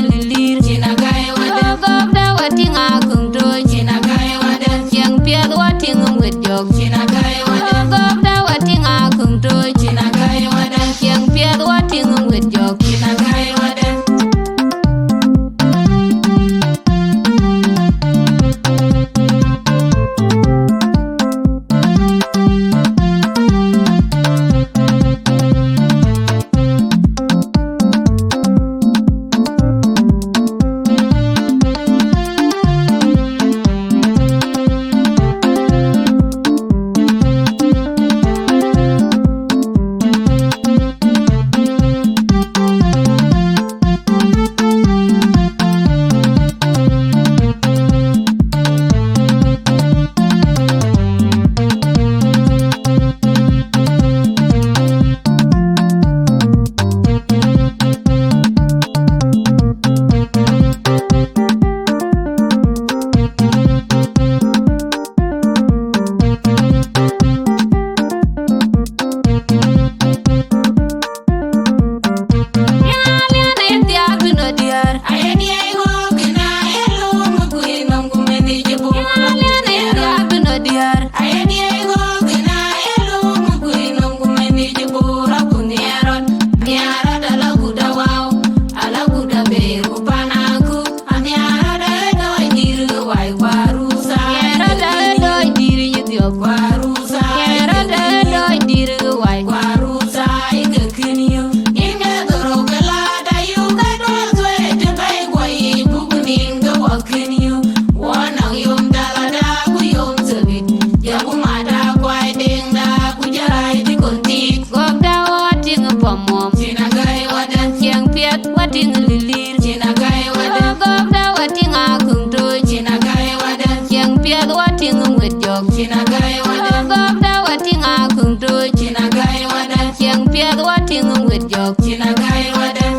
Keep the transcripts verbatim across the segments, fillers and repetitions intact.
Lilir, cïn agai wadäŋ. Gɔ̈kda watiŋ akuŋ toc, cïn agai wadäŋ. Ciɛŋ piɛth watiŋ ŋuɛt jɔk, cïn agai wadäŋ. Gɔ̈kda watiŋ akuŋ toc, cïn agai wadäŋ. Ciɛŋ piɛth watiŋ ŋuɛt jɔk, cïn agai wadäŋ. Gɔ̈kda watiŋ pɔmɔm, cïn agai wadäŋ. Ciɛŋ piɛth watiŋ lilir, cïn agai wadäŋ. Gɔ̈kda watiŋ akuŋ toc, cïn agai wadäŋ. Ciɛŋ piɛth watiŋ ŋuɛt jɔk, cïn agai wadäŋ. Gɔ̈kda watiŋ akuŋ toc, cïn agai wadäŋ. Ciɛŋ piɛth watiŋ ŋuɛt jɔk, cïn agai wadäŋ.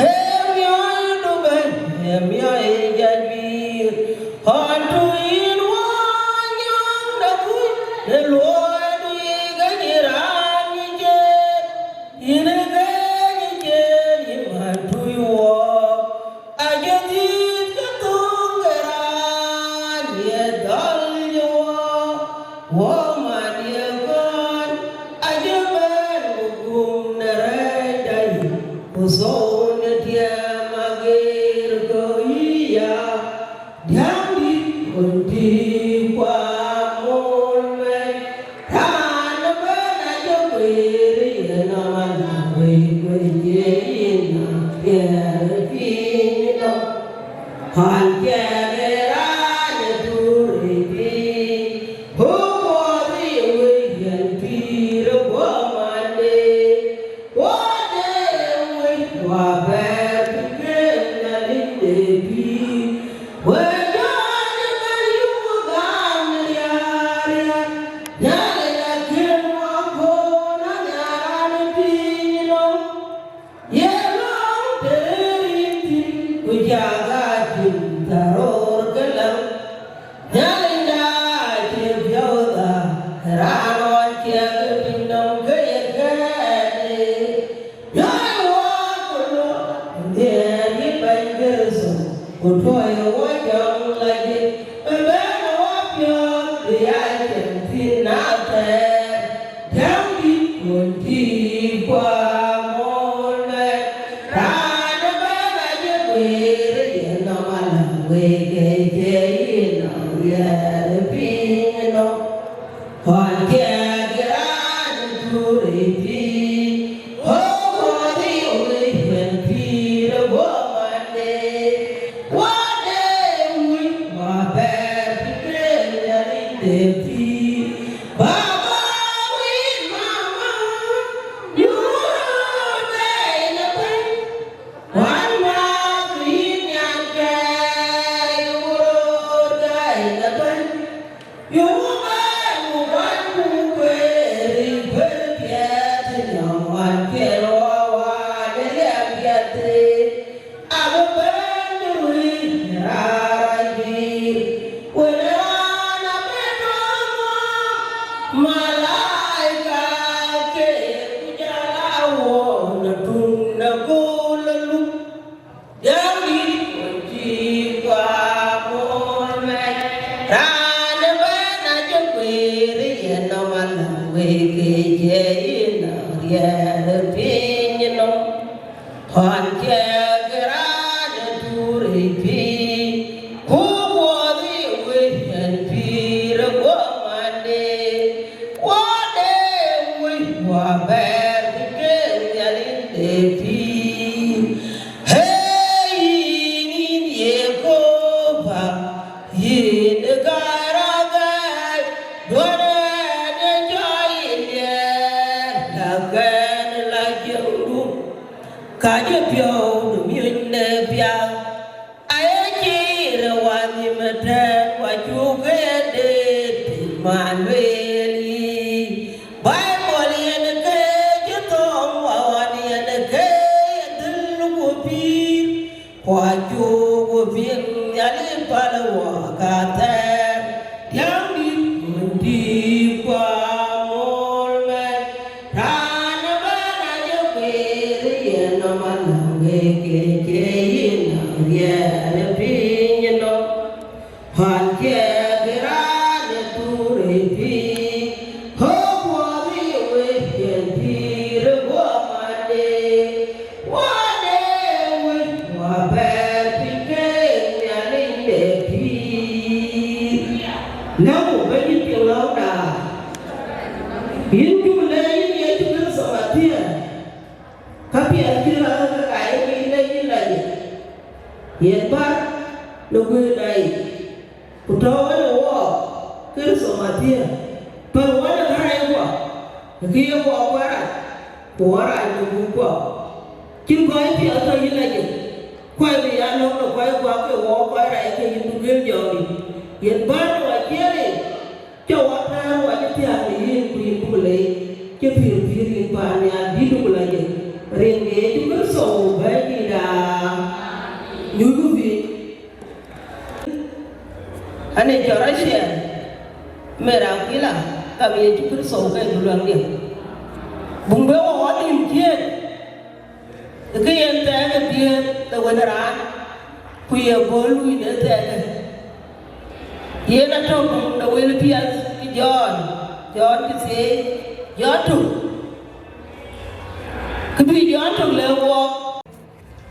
Ee miɔɔcdu bɛ̈ny, ee miɔɔc ë jajbïïr, ɣɔn tui yïn wɔ nyɔŋ de kuc, në luɔidu yï ke cï raan yï ciëën, yïn ke yï ciëën, yïn man tui wɔ, ajɔ dhiëth ke thöŋ ke raan ye dhɔl yï wɔ, wɔ man ye kɔn, ajɔ bɛ̈n ku gum në rɛɛcda yï. Ku thou në tiɛɛm ageer kɔ̈u yï ya, diäk An cɛk ë raan ë tuur ë piny, ku kuɔth ë wëi yɛn pïïr ë guɔ mande. Wɔ de wëi, wɔ bɛ̈ɛ̈r bï kek Nhialic de pïïr. Wëi jɔt ëbɛ̈n yuk gam riɛriɛr, Nhialic akën wɔ kɔn anhiar raan ë piny nɔm. Ye lɔ̈ŋ tëër yïn thïn, ku cak aa tïŋ thaar röör ke läŋ. Nhialicda acie piɔ̈u dhäär, raan ɣɔn ciɛk ë piny nɔm ke ye kɛ̈ɛ̈t. Nyɔɔc wɔ ku luɔk, ku nhiɛɛr yï Bɛ̈ny Kërtho, ku tuɔ̈c wɔ jɔŋ lajik, bï bɛ̈n wɔ piɔ̈ɔ̈th, bï ya cieŋ thïn athɛɛr. Jam dït kun cï kuaŋ ŋool mɛt, raan ëbɛ̈n aye guiir ë yenɔm aläŋ wek, ke cie yenɔm riɛɛr ë piny nɔm. Kɔn kiɛɛk raan ë tuur ë piny, kɔ̈k kɔ̈th ë wëi yɛn pïïr ë guɔ mande. Wɔ de wëi, wɔ bɛ̈ɛ̈r bï kek Nhialic de pïïr. Baba wïc mama, nyuur röör bɛ̈ɛ̈i në bɛ̈ny. Wän määth yïn nyankɛɛi, nyuur röör bɛ̈ɛ̈i në bɛ̈ny. Yöŋ bɛ̈ɛ̈i ku kuany ku kueer, kueer piɛth nyɔŋ wän piɛl wä wä de liɛm piɛth. Abï bɛ̈n wïc raar juiir, wën raan abï nɔm malaika ke, ku jɔl a wuɔ̈ɔ̈n ë tuŋ në gööl ë luk. Jam dït kun cï kuaŋ ŋool mɛt, raan ëbɛ̈n acie guiir ë yenɔm aläŋ wek, ke cie yenɔm riɛɛr ë piny nɔm. Kɔn kiɛɛk raan ë tuur ë piny, ku kuɔth ë wëi yɛn pïïr ë guɔ mande. Wɔ de wëi, wɔ bɛ̈ɛ̈r bï kek Nhialic de pïïr. Ee yïn, yïn Yekoba, yïn ë gäi rɔt gäi, duɔ̈n ë jɔ yïn diɛɛr, la kɛn la cieŋdu. Ka jɔ piɔ̈u në miöc në piath, aye cïïr ë wä nhïïm ëtɛ̈ɛ̈n, wä cuk ke ye deet piny man lueel yic. Baibol yen ke cï thɔ̈ɔ̈ŋ, wä ɣɔn yen ke ye dhil ku pïïr, ku acuk piŋ Nhialic päl wä ka thɛɛr. Diäŋ dït kun cï kuaŋ ŋool mɛt, raan ëbɛ̈n acie guiir ë yenɔm aläŋ wek, ke cie yenɔm riɛɛr ë piny nɔm. Kɔn kiɛɛk raan ë tuur ë piny, kɔ̈k kuɔth ë wëi yɛn pïïr ë guɔ mande. Wɔ de wëi, wɔ bɛ̈ɛ̈r bï kek Nhialic de pïïr. Lɛ̈kku Bɛ̈nydït piŋ lɔ̈ɔ̈kda. Yïn cuk leec yïn Yecu Kërtho athiɛɛr, ka piɛth cï raan ke ka ye yïn leec yïn lajik. Yen bär në guëënda yic. Ku tɔ̈u ënë wɔɔk Kërtho athiɛɛr, päl wɔ në kärɛckuɔ, kë ye wɔɔk kuɛɛr rac, ku wɔ rac në guupkuɔ. Cïn kɔc piɛth tɔ̈ yïn lajik, kɔc bï ya nɔ̈k në kɔc guäk ke wɔɔk kɔc rac ke yïn bï gël jɔŋdït. Yen bär në wɔ ciëëric, cä wɔ tɛ̈ɛ̈r wɔ cï thiääk në yïn ku yïn buk leec, cï pïïr pïïr yïn paan nhial dït ku lajik. Rin ke Yecu Kërtho Bɛ̈nydïïtda. Nyuthku piny. Ane cɔl Rachel, Mary Aquila, ka bï Yecu Kërtho ke du luaŋdiɛ̈. Buŋ bï wɔ ɣɔn nïïm thiëëk, ë kë yen thɛɛk ë dhiëëth ë Wën ë raan, ku ye bɔ̈ luui në thɛɛkë. Yen atök de wël piɛth cï Jɔn, Jɔn cï thiëëc, Jɔn tök. Kë bï Jɔn tök lɛ̈k wɔɔk,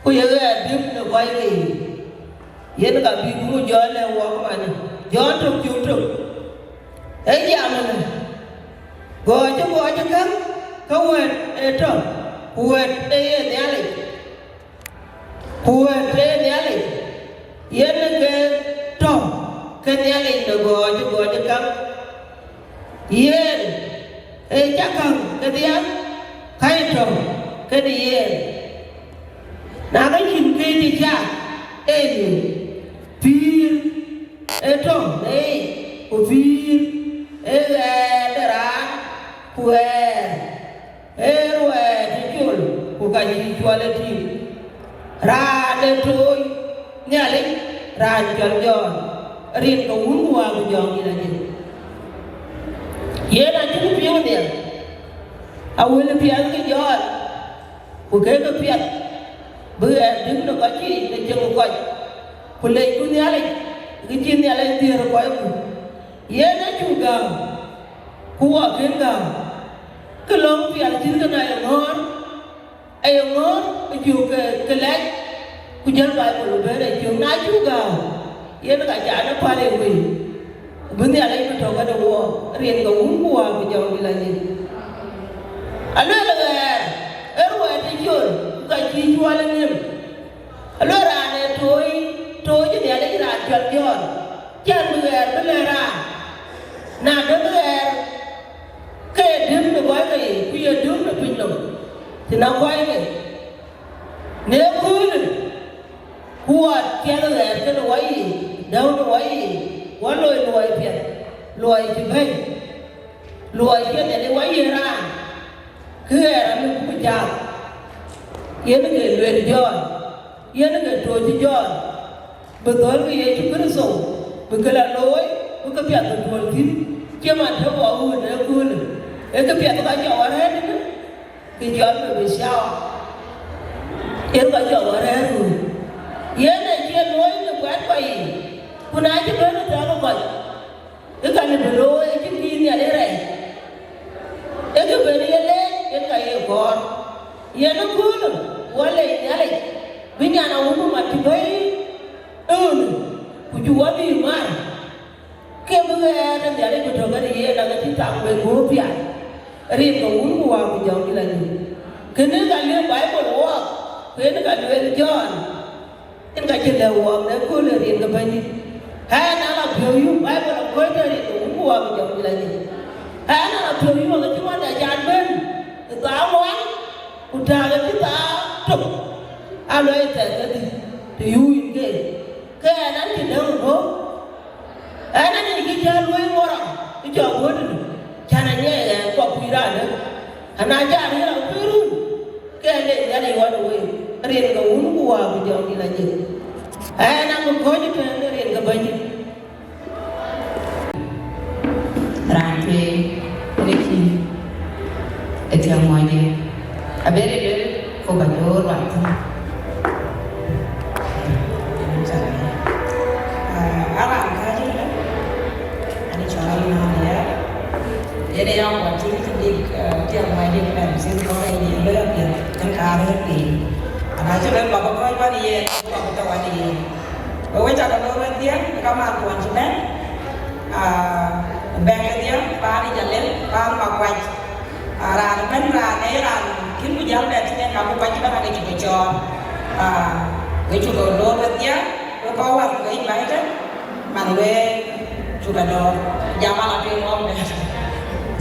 ku ye ɣɛɛr diëp në gua̱cke yiic, yen ka bï gup Jɔn lɛ̈k wɔɔk manë. Jɔn tök, cök tök, ee jam ënë, gɔɔc ë gɔɔc ë käŋ, ke wɛ̈t ee tɔ̈, ku wɛ̈t ee ye Nhialic, ku wɛ̈t ee Nhialic. Yen ke tɔ̈ ke Nhialic në gɔɔc, gɔɔc ë käŋ. Yen ee cä käŋ kedhie, ka ye tɔ̈ kenë yen. Na ka cïn këc cï cak, ee liu. Pïïr ee tɔ̈ në yic, ku pïïr ee ɣɛɛr de raan, ku ɣɛɛr ee ruɛɛt ë col, ku ka cï cuɔl ë tïŋ. Raan ë tooc Nhialic, raan cɔl Jɔn, rin ke Wun ku Wät ku Jɔŋdït Lajik. Yen acï piŋ nhial, awël piɛth ke Jɔn, ku kek piɛth bï ɣɛɛr dïm në kɔc yiic në cieŋ kɔc, ku lecku Nhialic, kë cï Nhialic dhiëër kɔcku. Yen acuk gam, ku wɔ kën gam, kë lɔ̈ŋ pial cït kënë aye ŋɔ̈ɔ̈r, aye ŋɔ̈ɔ̈r ë cök ke, ke lɛc, ku jël Baibul ë bɛ̈n ë cök. Na cuk gam, yen ka ca në päl ë wei, ku bï Nhialic bï tɔ̈ këde wɔ, rin ke Wun ku Wät ku Jɔŋdït Lajik. Aluel ɣɛɛr ee ruɛɛt ë col, ku ka cï cuɔl ë nim. Aluel raan ë tooc, tooc ë Nhialic, raan cɔl Jɔn, cän bï ɣɛɛr bï lɛ̈k raan. Na döŋ ɣɛɛr, ke ye döŋ në kɔc ke yiic, ku ye döŋ në piny nɔm, tën a kɔc ke. Në ëköölë, ku wɔ tiɛth ɣɛɛr kënë wɔ yiic, däu në wɔ yiic, wɔ loi luɔi piɛth, luɔi cï bɛ̈ny, luɔi cï Nhialic wɔ yiëk raan, kë ɣɛɛr amï buk caath. Yen ke lueel Jɔn, yen ke tooc Jɔn, bï dhɔ̈l ke Yecu Kërtho, bï ke la looi, bï ke piɛth bï tuɔl thïn, cï man tɔ̈ wɔ wun ë köölë, ee kë piɛth ka jɔ wɔ rɛ̈ɛ̈r ënë, kë cɔl bï bï cawa, yen ka jɔ wɔ rɛ̈ɛ̈r wun. Yen acie looi në kuɛɛt kɔc yiic, ku na cï bɛ̈n ë thɛɛr kɔc, ë ka lëu bï looi, acïn kë yï Nhialic rɛɛc. Ee kë ben ye leec, yen ka ye kɔɔr. Yen ëköölë, wɔ lec Nhialic, bï nyan awun mat cï bɛ̈i ënë, ku cuk wɔ bï mar, ke bï ɣɛɛr ë Nhialic bï tɔ̈ kënë yen, aɣet cï tham ben guöör pial, rin ke Wun ku Wät ku Jɔŋdït Lajik. Kënë ka lëu Baibul wɔɔk, ku yen ka lueel Jɔn. Yen ka cï lɛ̈k wɔɔk në kööl ë rin ke Bɛ̈nydït. Ɣɛn ala piɔ̈u yum, Baibul akɔ̈ɔ̈c tënë rin ke Wun ku Wät ku Jɔŋdït Lajik. Ɣɛn ala piɔ̈u yum, aɣet cï wande can bɛ̈n ë thaa ŋuan, ku tääkë cï thaa tök, aa luɔi thɛɛr kedhie, të yuu yïn ke. Ke ɣɛn an cï däŋ ë guöp, ɣɛn an cï cä luɔi ŋuɔrɔ, ë cɔk guöötënë, cän anyiɛɛi ɣɛɛr kɔk kuc raan däŋ. Ana jal yïn raan kuc run, ke ɣɛn le Nhialic ɣɔn ë week, rin ke Wun ku Wät ku Jɔŋdït Lajik. Ɣɛn an bï kɔ̈ɔ̈c ëtɛ̈ɛ̈n rin ke Bɛ̈nydït. Raan tueŋ ënë kï ë thiäŋ muɔnyde. Abëde lël ku ba door raan thïn. Ah, a raan kääc ënë, an cɔl Ayuna Aliɛɛr. Yen ë ya kuɔt cï rït bïk, eh, thiäŋ muɔnyde pɛn cï kɔ̈k ë yen lëu apiɛth, yen ka rëër piny. Ana cï lël ba bï kɔ̈ɔ̈c wän yen, ba bï tɔ̈ wän yen. Wek, wek cä ke loor wedhie, ë kamaan kuɔn cï bɛ̈n, ah, bɛ̈n wedhie, paan ë Jalel, paan Makuac. Ah, raan ëbɛ̈n, raan ee raan kïn bï jäl bɛ̈n tënë, ka bï kuac cï bɛ̈n ake cï ke cɔɔl. Ah, wek cuk ke loor wedhie, wek kɔc wär ke yic baai tën, man wek cuk ke loor, jam ala tueŋ wɔɔk dɛ̈t.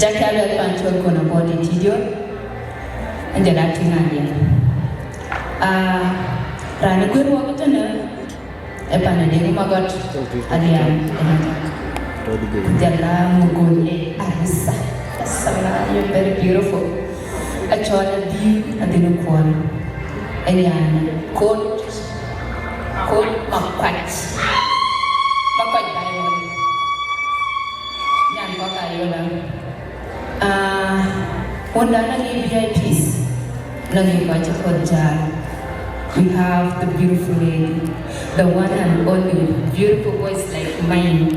Jɔkï aluɛth pan col kɔn abɔ̈ de tidiö, ënde la tïŋ aliɛm. Ah, raan ë guëër wɔk tënë, ee pan Adeŋ Magɔt, Alian, Jalla Mugole Arisa. Mashallah, you're very beautiful. Acɔl Adhil, Adhil Kuɔl. Alian, Kot, Kot Makuac. Makuac Bible. Nyan kɔc Ayola. Ah, wunda na ngi V I Ps, na ngi kɔc cï kɔc jäl. We have the beautiful lady, the one and only beautiful voice like mine,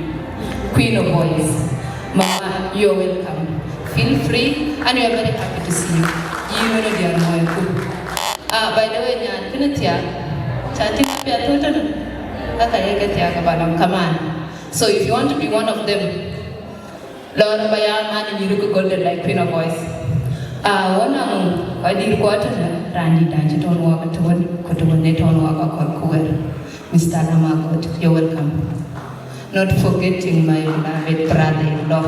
Queen of Voice. Mama, you're welcome. Feel free, and we are very happy to see you. Yïn wën ë diäär muɔɔiku. Ah, by the way, nyan, kënë thiak, ca tïŋ apiɛth thöl tënë, ka ka ye ke thiak aba nɔm kaman. So if you want to be one of them, lɔ ba ya man nyïïr ku golden like Queen of Voice. Ah, wɔ nɔŋ kɔc dït kuɔ tënë, raan dït dan cï tɔ̈n wɔk tëwën, ku tëwën ë tɔ̈n wɔk akɔl ku wɛ̈r. Mister Lamagot, you're welcome. Not forgetting my beloved brother-in-law,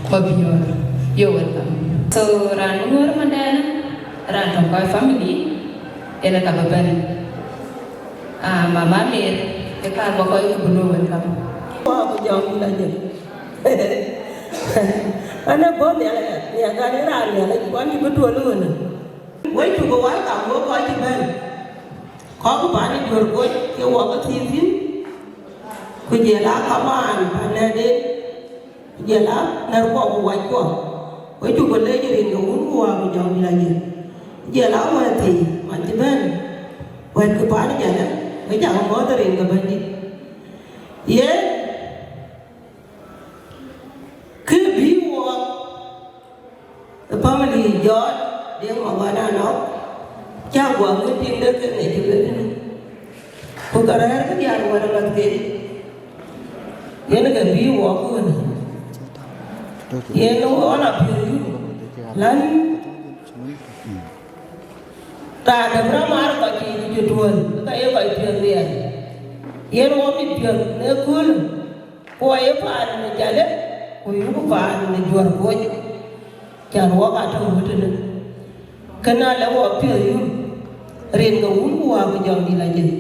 Mabior, you're welcome. So, raan Nuer Mandɛn, raan tɔ̈ kɔc family, yen ë ka bï bɛ̈n. Ah, Mama Mir, ë ka bɔ̈ kɔc ke bï lo welcome. Wah, ku jɔŋ la jël. Ane bɔ̈ nhial aya, nhial ka ni raan nhial, kuan cï bï tuɔl wënë. Wek cuk welcome, wek kɔc cï bɛ̈n. Kɔc paan ë Juɔ̈r Kuɔc ke wɔ ke thiëëk thïn, ku jɔl a kamaan paan ë den, ku jɔl a nɛ̈rkuɔ ku wackuɔ, wek cuk leec rin ke wun ku wä ku jɔŋdït ajël. Jɔl a wɛ̈t thii man cï bɛ̈n, wɛ̈t ke paan ë Jalë, wek cak mɔ̈ɔ̈th rin ke Bɛ̈nydït. Yen kë bï wɔ ë family Jɔt Deŋ Maguat Anɔk, cä guɔ ŋic piŋ de kek ŋic cï bɛ̈n tënë. Ku ka rɛ̈ɛ̈r kë diäär wär ë mäthken, yen ke bï wɔ ku wën. Yen ɣɔn apiöth yum, län raan däm rɔt maar kɔc cï cï tuɔ̈l, ka ye kɔc piöth riɛl. Yen wɔ mit piöth në köölë, ku wɔ ye paan në Jalë, ku yuk paan në Juɔ̈r Kuɔc. Can wɔ ka tɔ̈ wut tënë. Kënë alë wɔ piöth yum, rin ke wun ku wä ku jɔŋdït ajël.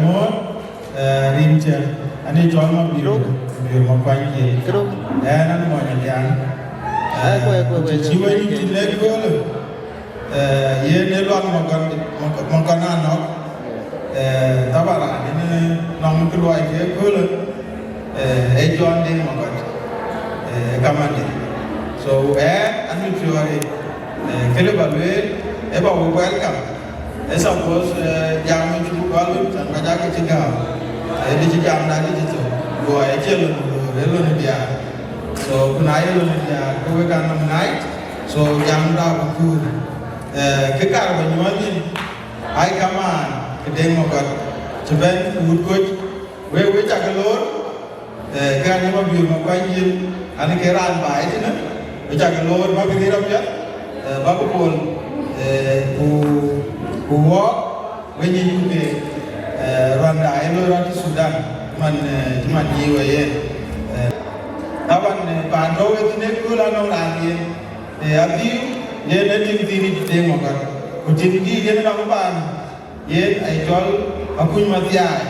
Ŋo, eh, rin cä, ani cɔl Mabior, Mabior Makuany Jiëc. Ɛn an mɔny Alian. Eh, ku të cï wec cï lek köölë, eh, yen ë Luaŋ Makan, Makan, Makan Anɔk. Eh, thaban raan yen nɔŋ kë luɔi ke köölë, eh, ee Jɔn Deŋ Makuany. eh, kamande. So, eh, an mi piɔ̈ɔ̈ri, eh, këlë ba lueel, ë ba we welcome. Ë suppose, eh, jam cï ku gɔl wën, cän ka jakï cï gääu. Eh, dï cï jamda dï cï thök. Luɔi acie lon loor, ë lon diaar. So, ku na ye lon diaar, ke wek an nɔm night. So, jamda ku kuur. Eh, kë kaar ba nyuɔɔth nyin, ai kamaan, kë Deŋ Magɔt, cï bɛ̈n ku wut koc, wek, wek cakë loor, eh, ke an ye Mabiöör Makuany yen, an ke raan baai tënë, wek cakë loor, bäkï rëër apiɛth, eh, bäkï pol, eh, ku, ku wɔɔk, we nyic ku keek, eh, ruanda ë loi rɔt ë Thudan, man, eh, cï man nyic we yen. Eh, taban, eh, paan tɔ̈u we thïn ë kööl anɔŋ raan yen, eh, adhiu, yen ë tim thïn ë Deŋ Magɔt. Ku tim dïït yen nɔm paan, yen aye cɔl Akuny Mathiai,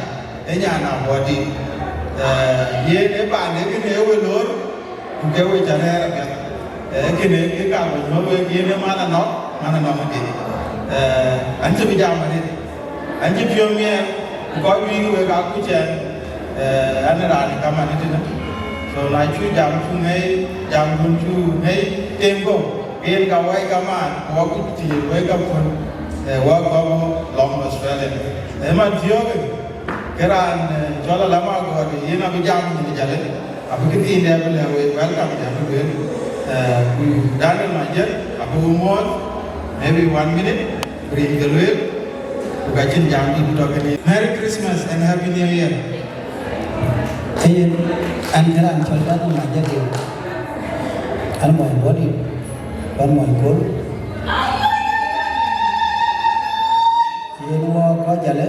ë nyan Abuɔdït. Eh, yen ë paan ë kënë ë we loor, ku ke we cä rɛ̈ɛ̈r apiɛth. Eh, kënë ke ka bä nyuɔ̈th wek, yen ë man anɔk, man anɔk ëdï. Eh, an cï bï jam arëët. An cï piɔ̈u miɛɛr, ku kɔc wïïk wek aa kuc ɛn, eh, an ë raan ë kaman ëtënë. So na cuk jam cuk ŋɛi, jam dun cuk ŋɛi, tem kɔ̈u, ke yen ka wai kaman, ku wä kuc thiëëc wek ka puɔ̈l, eh, wä gɔ̈k lɔŋ Australia. Ë man thiɔ̈kë, ke raan, eh, cɔl Alam Agɔɔt, yen abï jam nyin jalë. Abï këthiin dɛ bï lɛ̈k wek, welcome dɛ bï lueel. Eh, ku Daniel Majiël, abï wek muɔɔth, maybe one minute, ku rin ke lueel, ku ka cïn jam dït tɔ̈ kënë. Merry Christmas and Happy New Year. Ee yen, an kë raan cɔl Daniel Majiël, an mony Bɔdit, an mony Kol. Yen wɔ kɔc jalë,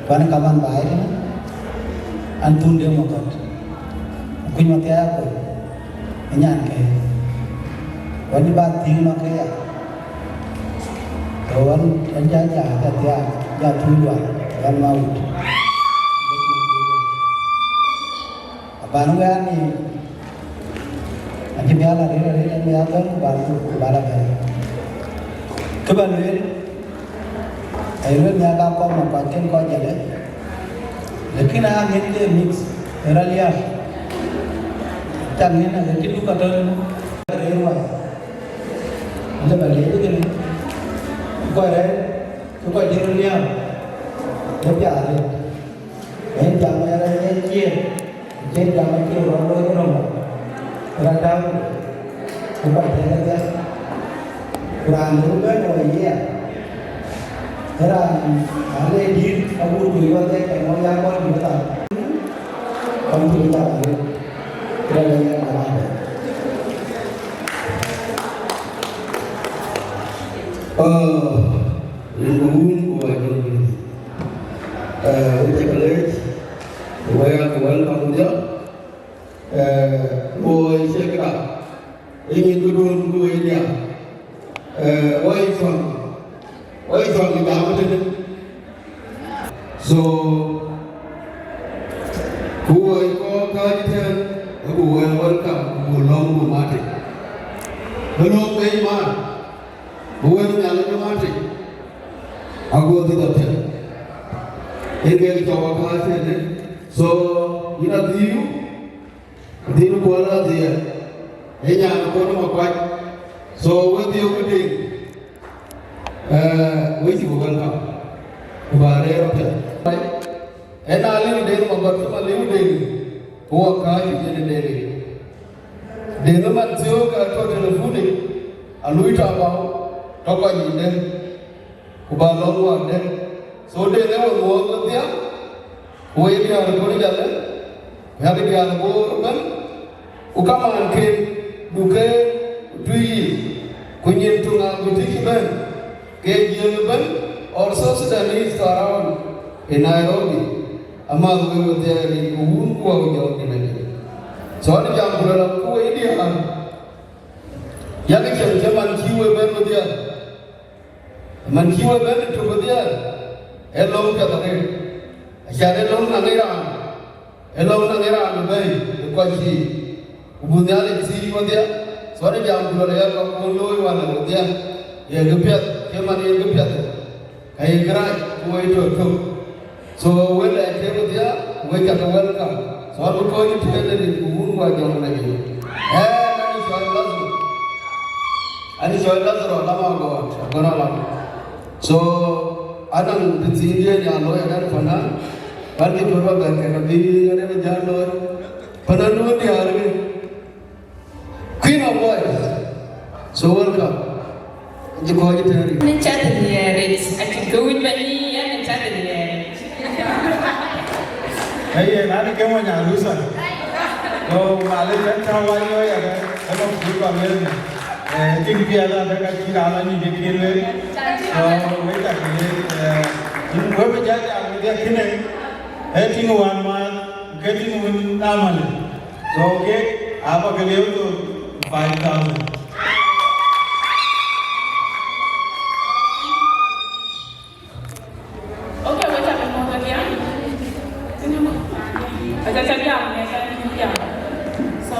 kuan kaman baai tënë, an thun Deŋ Magɔt. Kuc Mathiai Akol, ë nyan ke. Wën ba thiëŋ nɔm ke ya. Ke wën, wën ja ja, ja thiaak, ja thun dual, wën ma wut. Aban wɛ̈ɛ̈r ni, acï bï ala rëër arëët, an bï ya bɛ̈n, ku ba, ku ba la bɛ̈n. Kë ba lueel, aye lueel nhiaak aa kɔm Makuac kën kɔc jalë, lakin aa ŋiɛ̈n ke mix, ë rɔt liääp. Cak ŋiɛ̈n, aye cï duk atɔ̈ tënë, rëër wai. Ëlë ba leec kënë, kɔc rɛ̈ɛ̈r, ke kɔc cï röt liääp, ë piath arëët. Yen jam ë rɛ̈ɛ̈r ë ciëën, cïn jam ë ciëën rɔt looi röm, rɔt tääu, ku kɔc tëëk ë dhiath. Ku raan de bï bɛ̈n ë wɔ yiɛɛr, ë raan, raan le dïït, agut ku yɔ̈ɔ̈th ë kɛn wɔ ya kɔc bï thar. Kɔn cï bï jam arëët, rɛ̈ɛ̈r ë yɛn ë raan bɛ̈n. Aa, rin ku wun ku wɔ jɔŋ. Eh, we cä ke leec, we aa ke welcome dia. Eh, wo cek da. Ë nyin ku dun ku we dia. Eh, wo i chɔŋ. Wo i chɔŋ di jam tëde. So, ku wo i ko ka di ten, ku we welcome, ku long ku mate. Ku long we man. Ku we nyal ku mate. Ago dhil apiɛth. Yen ke cɔk wä kääc tëde. So, yïn adhiu, adhiu kuɔl adhiɛɛr. Ë nyan kuɔn Makuac. So, we dhiu ku Deŋ. Eh, we cï ku welcome. Ku ba rɛɛr apiɛth. Ë na liu Deŋ Magɔt cï ma liu Deŋ. Ku wä kääc ë jënë Deŋ. Deŋ ë man thiöök atɔ̈ telefonic, alui tɔ bau, tɔ kɔc yic Deŋ. Ku ba lɔ̈ŋ wään dɛ̈t. So, Deŋ ë we muɔɔth wedhia, ku we diäär ë kööl jalë, ku yak diäär ë Bor ëbɛ̈n, ku kamaan ken, duke, ku tui yiic, ku nyin tuŋ agut tïc ëbɛ̈n, ke Jiëëŋ ëbɛ̈n, or South Sudanese to around in Nairobi, amääth wek wedhia rin ku wun ku wä jɔɔk tëde. So, an jam ku lɔ ku we diäär, yak cieŋ cï man cï we bɛ̈n wedhia. Man cï we bɛ̈n ë tök ë dhiɛɛr, ee lɔ̈ŋ piɛth arëët. Acan ee lɔ̈ŋ naŋ ë raan, ee lɔ̈ŋ naŋ ë raan ë bɛ̈ɛ̈i ë kɔc cï. Ku bï Nhialic thiëëc wedhia, thɔn ë jam ku luɔl aya kɔk wën looi wälë wedhia, ye kë piɛth, cï man ye kë piɛth, ka ye kërac, ku woi tök tök. So, we lɛɛc ke wedhia, we cak ke welcome. Wä bï kɔc tënë rin ku wun wä jɔŋ lec. Ɣɛn, an cɔl Lazaro. An cɔl Lazaro, lam agɔɔt, agɔn alam. So, anɔŋ të thiin diɛ̈ ya looi akan panan, pan cï kɔc bä bɛ̈n kɛn abï ɣɛn ë bï jäl looi. Panan duön diäär kë. Queen of Boys. So welcome. Jiko jiteri. Ni chat ni erit. Ati ko win bani ya ni chat ni erit. Hey, na ni ke mo nya rusa. Ko male kan ta wa yo ya. Ko ku ba le. Eh, tin bi ala da ka ti ra la ni de ke le. So, we ta ke le. Eh, ni ko be ja ja me de kine. Eh, tin wan ma, ke tin win na male. So, okay, aba ke leu to five thousand. Okay, wek aca ke mɔ̈ɔ̈th adiäk. Aca ca jam, aca ca jam. So,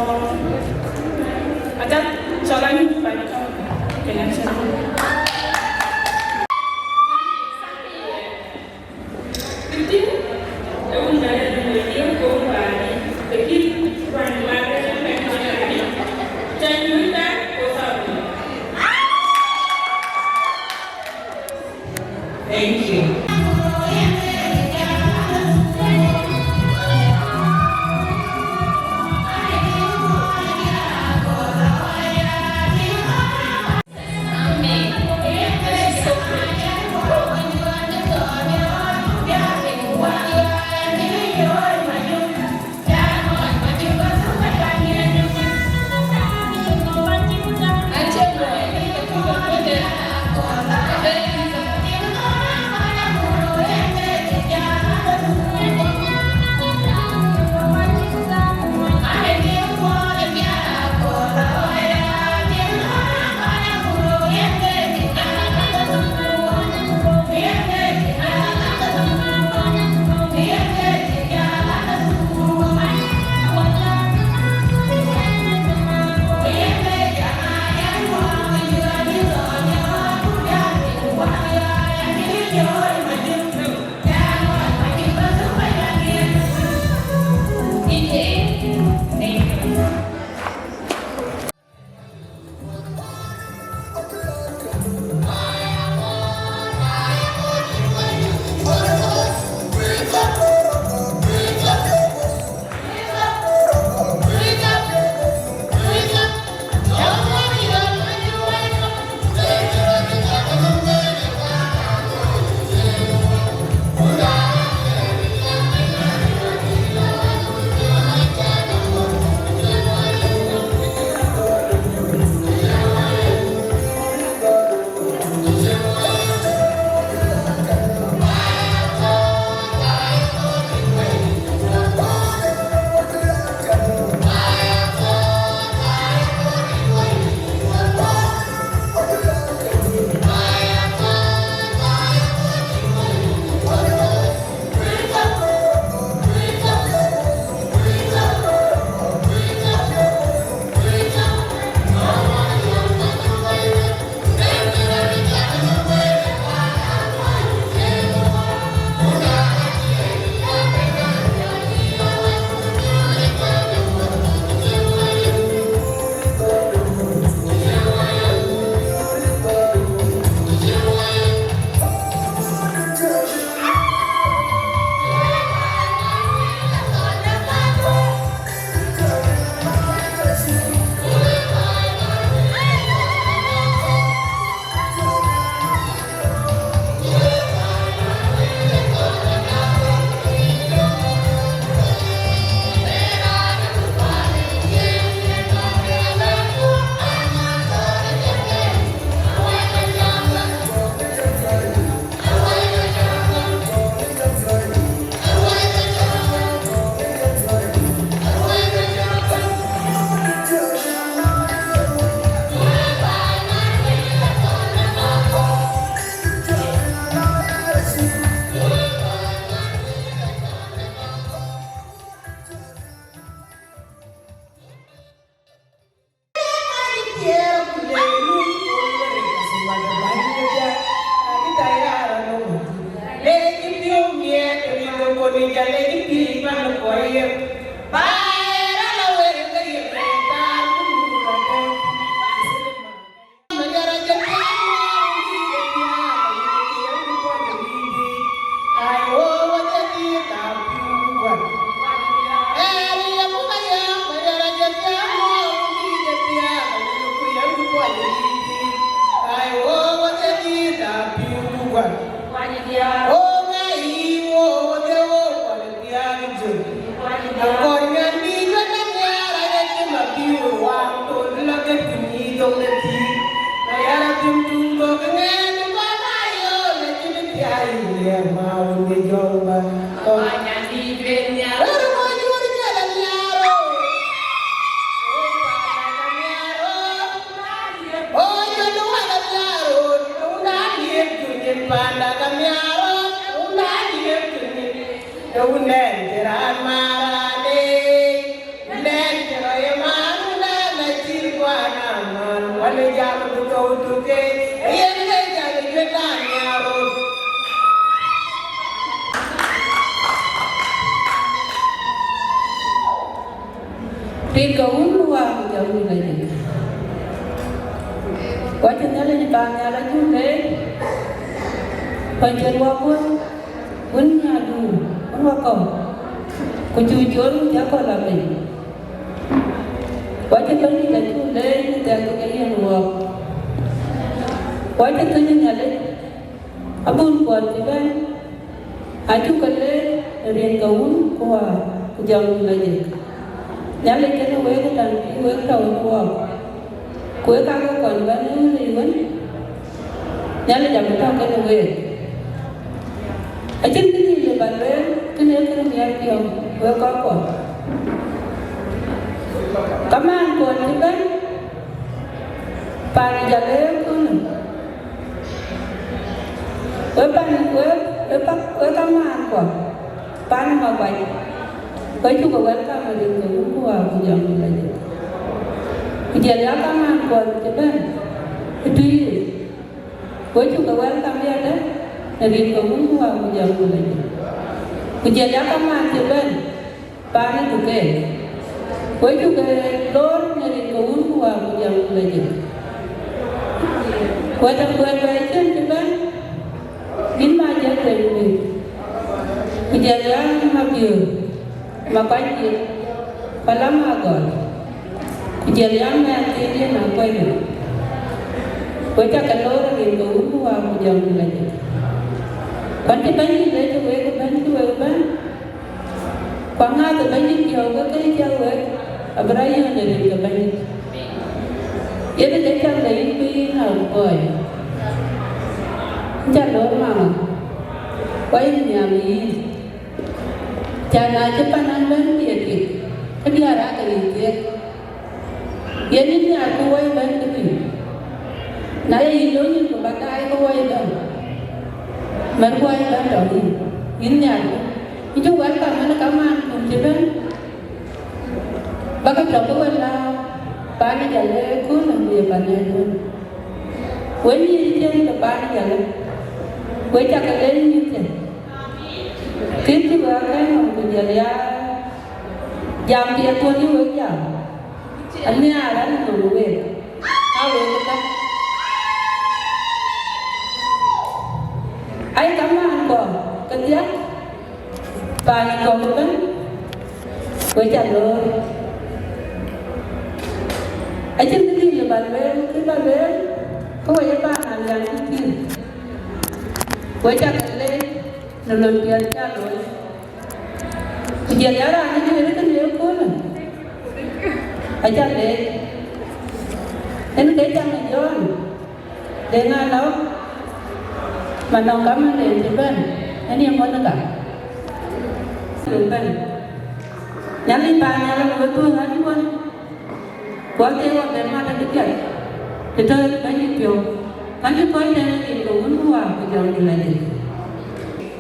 aca cɔl anyuc five thousand. Okay, aca. Thank you. Ai, wo, wo de di da piu ku guan. Wo, ŋa yi, wo, wo de wo, wo de diaar jur. Akɔr nyan bi jɔ da miar, aye ti ma piu wang, to la ke ti ni to le ti. Na yara tim tum to ke ngen, ba ba yo, le ti bi ti ai, le ma wo de jɔ ba. Wek mony wun jɔl a nhiaar röt. Wek panda ka nhiaar röt. O jɔl wal a nhiaar röt. Wun a liep tunyin panda ka nhiaar röt. Wun a liep tunyin. Wun nɛn cï raan man raan ee. Wun nɛn cï rɔt ye man, wun nɛn a cït kuan a man. Wal ë jam ku thou tuke. Yen ke jam ë juëc raan nhiaar röt. Rin ke wun ku wäär ku jɔŋ dït ajëk. Ku acï Nhialic paannhial acuk leec, ku acï wɔ kuöc, wun nya duur, wun wä kɔ̈u, ku cuk col cä kɔ̈u la piny. Ku acï Bɛ̈nydït acuk leec në thɛɛr ke yen wɔɔk. Ku acï thöny Nhialic, abun kuɔɔr cï bɛ̈n, acuk ke leec në rin ke wun ku wäär ku jɔŋ dït ajëk. Nhialic kenë wek ëtɛ̈ɛ̈n bï wek tɔ̈u në wɔɔk, ku wek kakë kɔn bɛ̈n ë wël yic wën, Nhialic abï tɔ̈u kenë week. Acïn kë dït lëu ba lueel, kënë ee kë miɛt piɔ̈u wek kɔckuɔ. Kamaan kuɔɔr cï bɛ̈n, paan ë Jalle ëköölë. Wek pan, wek, wek pa, wek kamaan kuɔ, pan ë Makuac, wek cuk ke welcome rin ke wun ku wäär ku jɔŋ dït ajëk. Ku jɔl ya kamaan kuɔɔr cï bɛ̈n ë Tuïc, wek cuk ke welcome yadë në rin ke wun ku wäär ku jɔŋ dït ajëk. Ku jɔl ya kamaan cï bɛ̈n, paan ë Duke, wek cuk ke loor në rin ke wun ku wäär ku jɔŋ dït ajëk. Ku ëtɛ̈ɛ̈n kuɛɛr bɛ̈ɛ̈i cïn cï bɛ̈n, bïn ma jël tueŋ bï, ku jɔl ya Mabiöör, Makuac Yiëk, Palam Agɔl, ku jɔl ya mɛɛn thiin yen Akuɛny. Wek cak ke loor rin ke wun ku wäär ku jɔŋ dït ajëk. Ku an cï Bɛ̈nydït leec ë wek ëbɛ̈n cï wek bɛ̈n, ku aŋääth ë Bɛ̈nydït piɔ̈u ke kë cä wek abï rɔt yök në rin ke Bɛ̈nydït. Yen ke cäk de yïn kuïn Akɔ̈ɔ̈c. Cä loor mama, ku ayï nhiam ë yïn. Cä na cï pan an bɛ̈n diɛt kek, ke diäär aake yic thiëëk. Yen yïn nhiaar ku wɔ ëbɛ̈n këtui. Na ye yïn loony yïn ku ba daai ke wɔ ëbɛ̈n, mɛn wɔ ëbɛ̈n tɔ̈ yïn, yïn nhiaar ku. Yïn cï welcome ënë kamaan kun cï bɛ̈n. Bäkë tɔ̈ ke wën la paan ë Jalle ëköölë ku ye pan ë duön. Wek nyïïr cïn ke paan ë Jalle, wek cak ke leec nyïïr cïn. Kën cï wek akɛ̈n nɔm ku jɔl ya jam piɛth tuɔ̈l yï wek jam, anhiaar an nɔm wek, aa wek ëbɛ̈n. Ai kamaan kɔ̈k ke dhiak, paan ë kɔ̈k ëbɛ̈n, wek ca loor. Acïn kë dït lëu ba lueel, kë ba lueel, ke wek ye paan Alian cï pïïr. Wek cak ke leec në lon piɛth cä looi. Ku jɔl ya raan ë duëër kënë ëköölë, aca leec. Yen ke cam ë Jɔn, Deŋ Alɔ̈k, Manɔŋ Kamanden cï bɛ̈n, yen ye Monica. Cï bɛ̈n. Nhialic paannhial ë wek dhuëëŋ ɣän wën, ku athieei wɔ bɛ̈n mat adï piath, të tɔ̈ ë Bɛ̈nydït piɔ̈u, ka cï kɔc tɛ̈n rin ke wun ku wäär ku jɔŋ dït ajëk.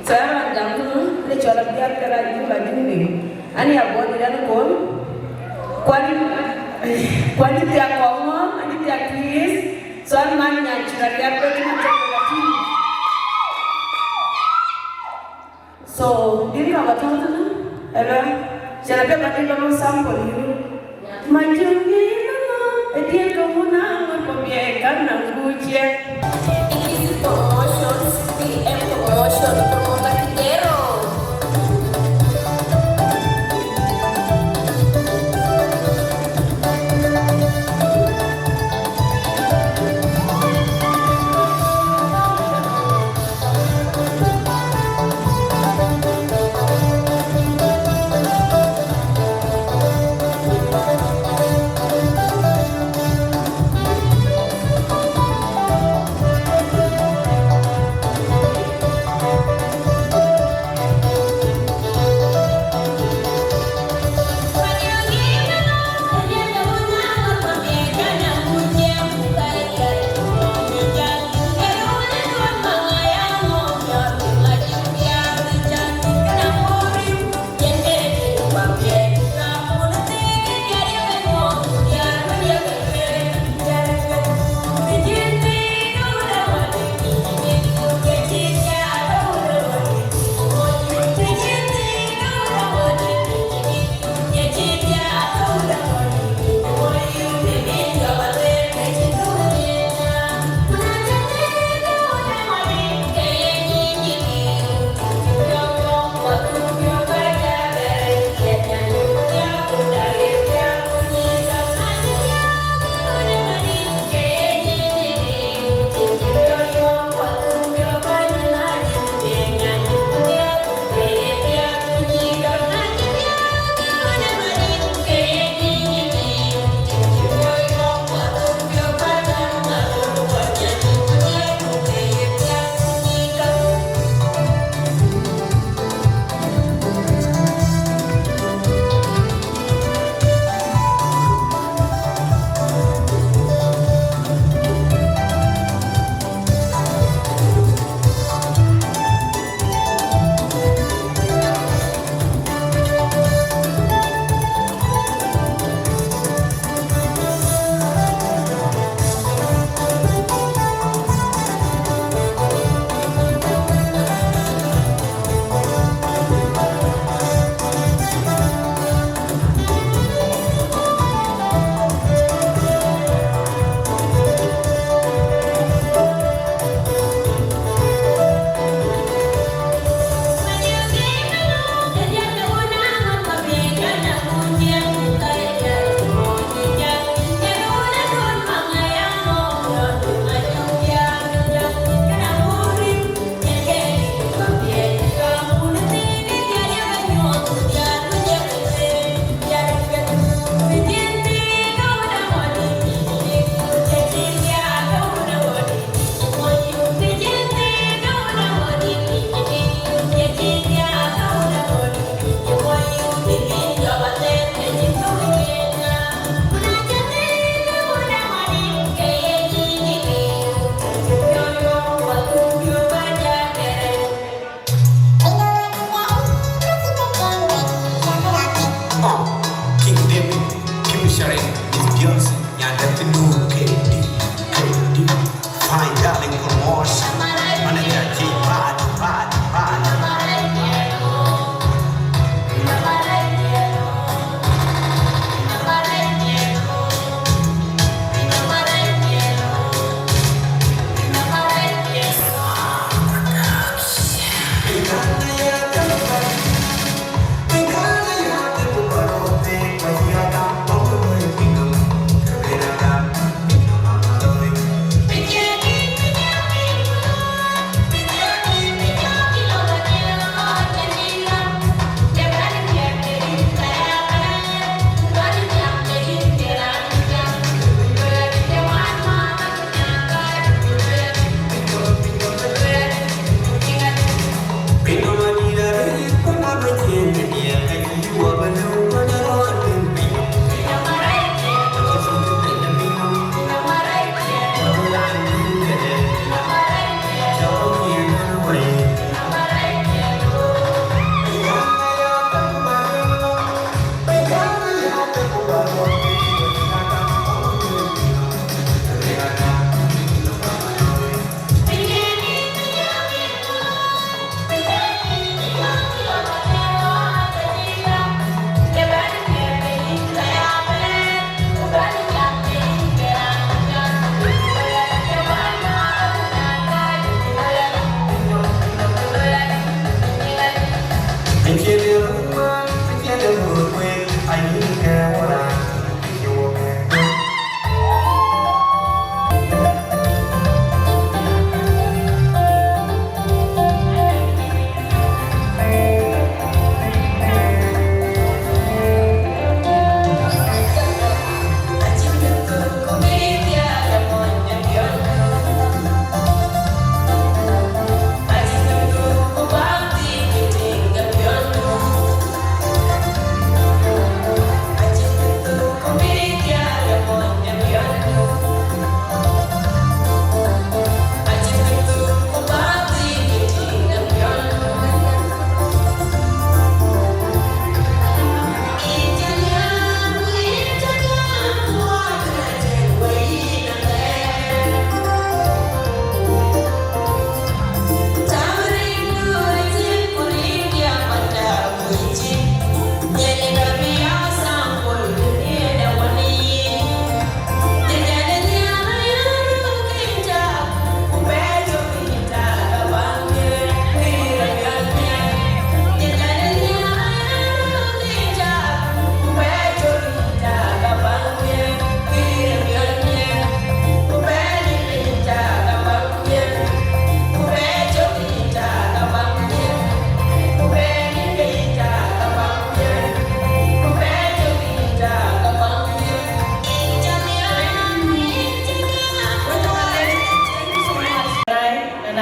Thɛɛr raan jam kënë, ënë cɔl Abiath Kɛ̈r Ajur Ajur Lim. An ya bɔ̈ dït an kol, kuan, kuan cï thiak kɔŋ ŋɔ̈ɔ̈ŋ, an cï thiak tuiith, so an man nyan cï rɔt riap bɛ̈n cï man cï rɔt riap tïŋ. So, din ka ba tɔ̈ tënë, ëlä, cïn apiɛth ba dït ba lɔ sample yïn. Majuŋ yïn ëlä, ë diɛt ke wun aŋör bɔ̈ biɛɛi kan na guciɛ. Easy Promotions, B M Promotion, promoter Kidero.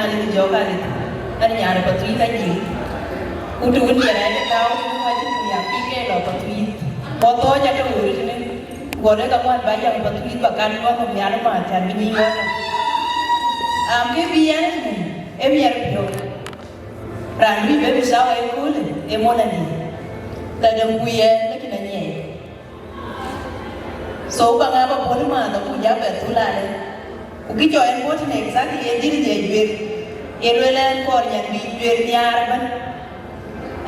Jɔk Alic, an nyan Pathuyith Ajiëŋ. Ku të wën ye rɛɛc ë tääu tënë wacï ku ya pïk ke lɔ Pathuyith. Ku athɔɔc atɔ̈ wëu tënë. Gɔl ë ka ŋuan ba yam Pathuyith ba kan ŋuan nhial ëmääth, can bï nyic ɣɔn. Am, kë bï yɛn ëtënë, ë miɛt piɔ̈u. Raan wïc bï bï thawa ë köölë, ë mon adï. Ka däŋ ku yɛn, lakin anyiɛɛi. So, ba ŋa ba puɔ̈l ëmääth, ku ja bɛ thul alë. Ku kë cɔl en bɔ̈ tënë exactly, ë dït dhiëc juëc. Ye lueel ɛn kɔɔr nyan bï juëc nhiaar ëbɛ̈n.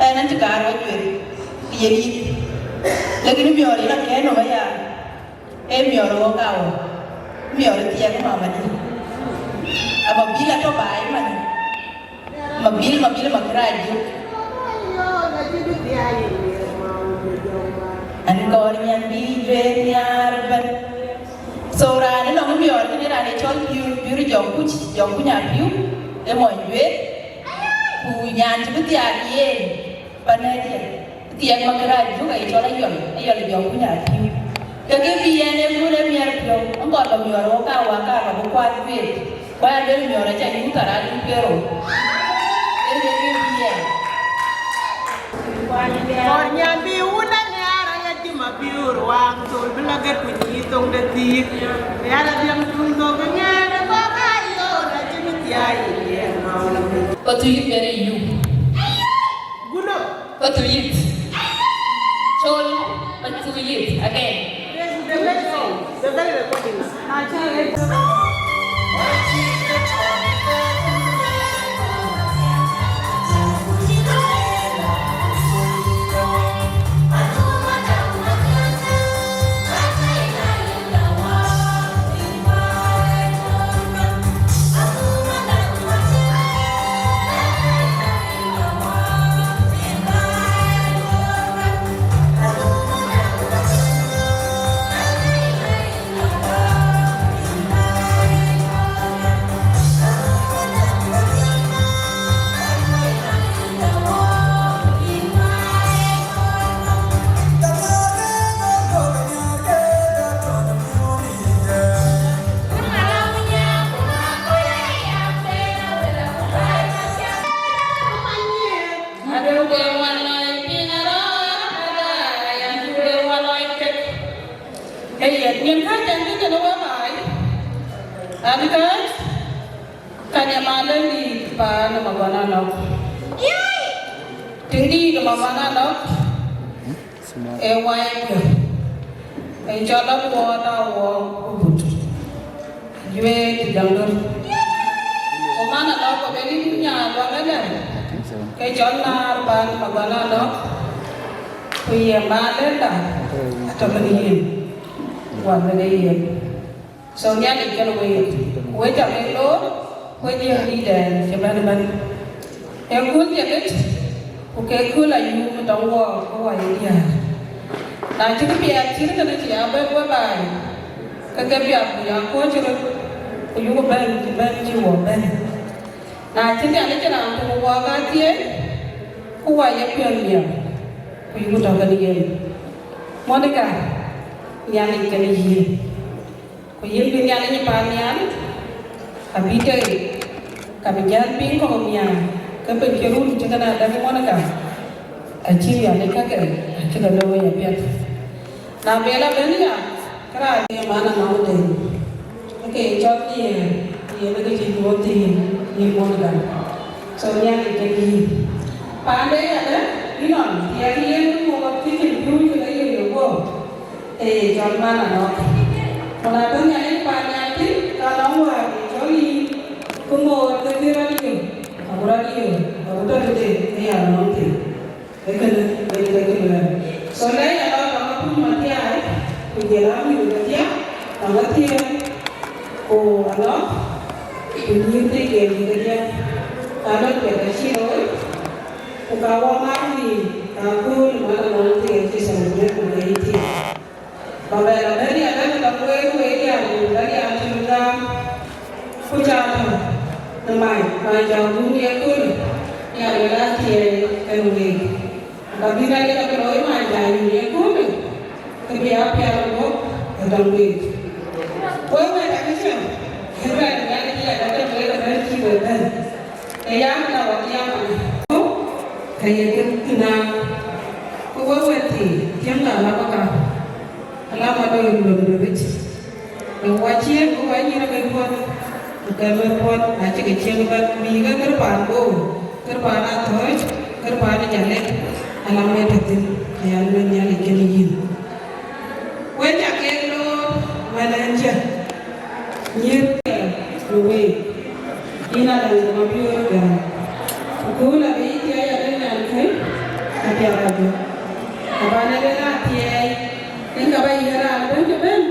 Ɛn, ɛn cï kaar wɔ juëc, yen yith. Lakin miɔɔr yen akɛ̈n nɔm aya. Ee miɔɔr wɔ ka wɔ. Miɔɔr thiɛk ë mamadï. Ama bïl atɔ̈ baai man. Mabil, mabil, makërac jök. An kɔɔr nyan bï juëc nhiaar ëbɛ̈n. So, raan ë nɔŋ miɔɔr kënë raan ë cɔl Piu, Piu Jɔŋkuc, Jɔŋkuc Apiu, ë mony juëc. Ku nyan cï bï thiaak yen, panɛ̈diɛ̈. Thiɛk makërac jök aye cɔl Ayɔl, Ayɔl Jɔŋkuc Apiu. Ke kë bï yɛn ë kööl ë miɛt piɔ̈u, ŋɔn ba miɔɔr wɔ ka wä ka ba bï kuat juëc. Ku aya luel miɔɔr aca yuuth thar adï piɛ̈rou. Ee kë bï yɛn. Kɔɔr nyan bï wun anhiaar aya cï Mabiur waŋ thol bï la gɛt ku nyic thoŋ de thiik. Rial adhiɛm tuŋ thok ë ŋɛɛr ë kɔk ayɔɔr acï bï thiai ë yɛn. Pathuyith very you. Guno. Pathuyith. Chol Pathuyith again. Ee, nyin kääc ɛn kë kënë wek baai. An kääc, ka nyamalë dïït paan ë Maguan Anɔk. Tiŋ dïït ë Maguan Anɔk, ee wai piɔ̈u. Ee cɔl Abuɔɔt Awuɔɔk ku But. Juëc ë Jaŋdöt. Ku man Anɔk ku bɛ̈n yïn nyan luaŋ ënë, ke cɔl naar paan Maguan Anɔk, ku ye malenda atɔ̈ kenë yen, wä bɛ̈n ë yen. So Nhialic kenë week, ku wek ca bɛ̈n loor, ku wek diëër dïïtdɛn cï bɛ̈n ëbɛ̈n. Ee kööl jadït, ku ke kööl ayum tɔŋ wɔɔk ke wai diäär. Na cï kë piɛth cït kënë cï ya bɛ̈n we baai, ke ke piath bï ya kuɔ̈c röt, ku yuk bɛ̈n cï bɛ̈n cï wɔ bɛ̈n. Na cï Nhialic cï raan tök wɔɔk aa thiëëc, ku wai ye piɔ̈n nhial, ku yuk tɔ̈ kenë yen. Monica, Nhialic kenë yïn. Ku yïn bï Nhialic ë paannhial, abï tei, ka bï jäl piŋ kɔ̈k miäk, ke piny cï run cï kënë adäŋ Monica, acï Nhialic käkë acï ke looi apiɛth. Na bï la bɛ̈n ya, ke raan ë man anɔŋ den, ke ke cɔl diëër, yen ke cï nyuɔɔth thïn, yïn Monica. So Nhialic kenë yïn. Paande yadë, yïn nɔn, thiɛk yen muk cï cïn piööc ke ye ye guɔ̈p. Ee, cɔl man Anɔk. Ku na tɔ̈ Nhialic paannhial thïn, ka nɔŋ wäär ye cɔl yïn, ku ŋoot ke cï rɔt yök, ago rɔt yök, ago tɔ̈ tëde ke ya nɔm thïn. Ee kënë, ee kënë kë luɛɛl. So, lɛc Anɔk tɔŋ apuk Mathiai, ku jël amïth Mathiai, tɔŋ athiëër, ku Anɔk, ku nyïïr thii ke mïth kedhie, ka lɔc piɛth acï looi, ku ka wɔ mat nïïm, ka kööl man Anɔk thii acï celebrate ku ke yï thii. Ba bɛ la bɛ̈n ya bɛ̈n tɔŋ week, week ya, ku bɛ̈n ya cïn gam, ku ca tɔ̈ në mac, mac jɔŋ dun ye köölë, ya bɛ la thiëëc kenë week. Ka bï rɛc ke bï looi mac jɔŋ dun ye köölë, ke bï ya pial guɔ̈p ë tɔŋ week. Wek wɛ̈t akëcam, ë bɛ̈n ya ke ya dɔ̈k week ëbɛ̈n cï we bɛ̈n. Yak la wak yak. Ka ye kë na. Ku wek wɛ̈t thii, tiɛŋkë alama ka. Alama doi lon doi rïc. Ë wa ciëën, ku wa nyïïr ke puɔ̈th. Ku ke luel puɔ̈th, acï ke ciëën bɛ̈n, bï ke kër paan Bor, kër paan Athɔ̈ɔ̈c, kër paan Jalek. Alama ë tɔ̈ thïn, aya luel Nhialic kenë yïn. Wek ca kek loor, wɛ̈t ɛn cä nyïïr në week, yïn Alaŋ de Mabiöör Gäräŋ. Ku kööl abï yï thiɛɛi arëët nɛn kë, ka piath abï. Abä lɛ̈k ë raan thiɛɛi, yen ka bä yiëk raan ëbɛ̈n cï bɛ̈n,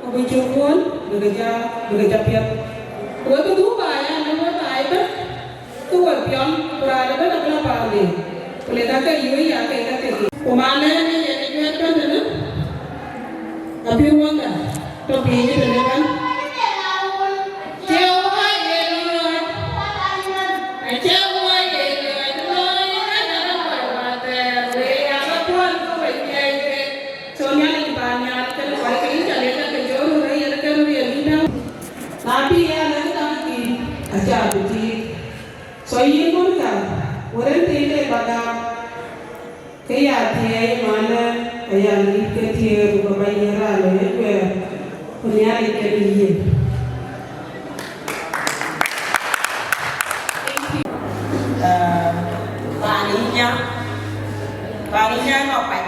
ku bï cök kuɔ̈n, bï ke ca, bï ke ca piɛth. Ku wek dhuk baai, an, wek baai ëbɛ̈n, ku we piɔ̈n, ku raan ëbɛ̈n abï lɔ paande, ku le ka ke yöö ya ke ka ke ke. Ku man ënë yen ë juɛ̈t bɛ̈n tënë, apïïr wäŋda tɔ̈ piny tënë bɛ̈n. Cï wä ye luɔ̈ɔ̈c, acï wä ye luɔ̈ɔ̈c, luɔ̈ɔ̈c ënë rɔt kɔc wäthɛɛr, we ya ke puɔ̈l ku we thiëëc ke. So Nhialic bä nhial kenë kɔc ke yïn ca lɛ̈k ke jɔ̈ɔ̈r röt yen ke röt ye lïïm däŋ. Na bï ya lɛ̈k däŋ kï, acä bï tiit. So yïn Monica, wërën thïn de bagam, ke ya thiëëi manë, aya ŋic ke thiëëi, ku ka bä yiëk raan lɔ ye kuɛɛr, ku Nhialic ke bï yiëk. Thank you. Uh, Paan Inya, Paan Inya Mapac.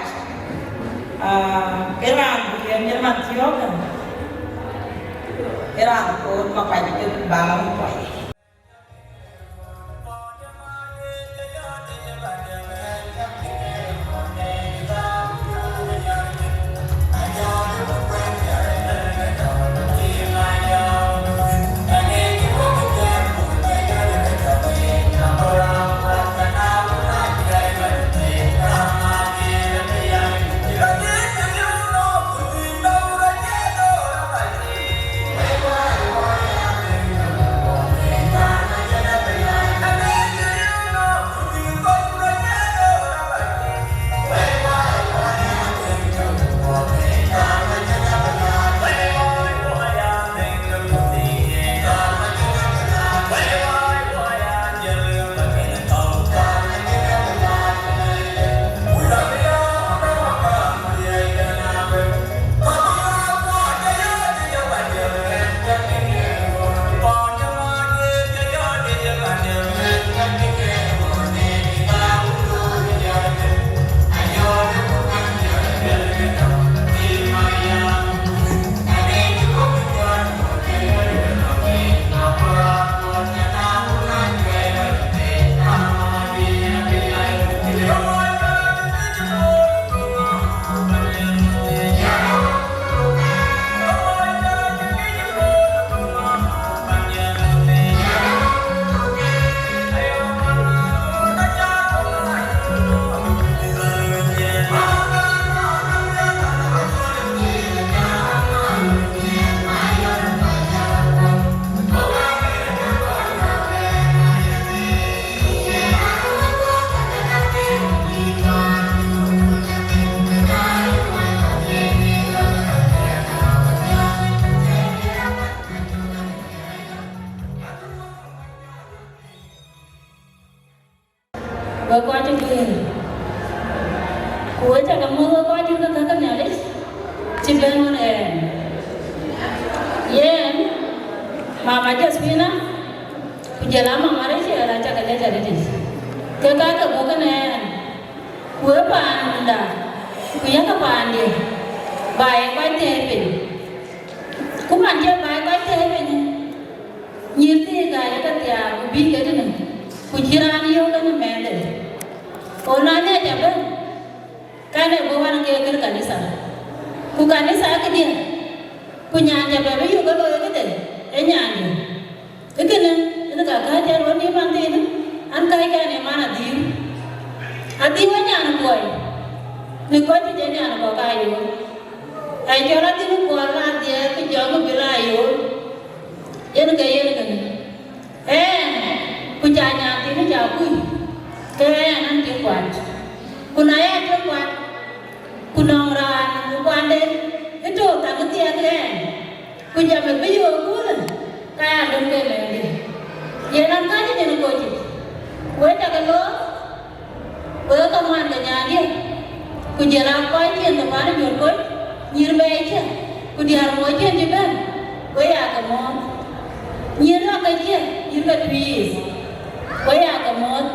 Uh, ë raan bï yen yen man thiɔ̈k, ë raan koot Mapac ke bä ŋa Mapac. Wek kɔc cï guiir, ku wek cä ke muɔ̈th wek kɔc cï ke käk ke Nhialic cï bɛ̈n ɣön ɛn. Yen Mama Josephina, ku jɔl a Mama Rachel, acä ke lɛc arëëtic, ke ka ke bɔ̈ kenë ɛn, ku ë paanda, ku yakë paandiɛ̈, bä ye kɔc thɛɛr piny. Ku man cï bä ye kɔc thɛɛr piny, nyïïr thii ka ye ke thiaak, ku bï ke tënë, ku cï raan yöök kenë mɛnhde. Go na nya ca bɛ̈n, ka ne bɔ̈ wan ke kër kanitha, ku kanitha ë këdiɛ̈, ku nyan ca bɛ bï yök ke looi këde, ë nyandiɛ̈. Ë kënë, yen ka kääc ɛn ɣön yï man thiinë, an, kääc kɛn ë man Adhiu. Adhiu ë nyan Kuɔi, në kɔc juëc ë nyan Kuɔi ka yöök. Ë cɔl Adhiu Kuɔi la dhiɛɛr, ku jɔŋ bï la yöök. Yen ke yen kënë. Ɛn, ku ca nyan thiinë ca kuc, ke ɛn an, tiŋ kuat. Ku na ya tiŋ kuat, ku nɔŋ raan ë kuande ë tɔ̈u thaŋ ë thiɛɛk ɛn, ku jam ë bï yöök ëköölë, ka ya döŋ ke mɛnhdiɛ̈. Yen an, kääc ë nyin ë kɔc yic, Wek cä ke loor, wek ke ŋuan ke nyaandiɛ̈, ku jël aa kɔc cïn ke pan ë jur kɔc, nyïïr bɛ̈ɛ̈i cï, ku diäär moc cïn cï bɛ̈n, wek aa ke mɔ̈ɔ̈th. Nyïïr rɔ̈k ke cï, nyïïr ke Tuïc, wek aa ke mɔ̈ɔ̈th,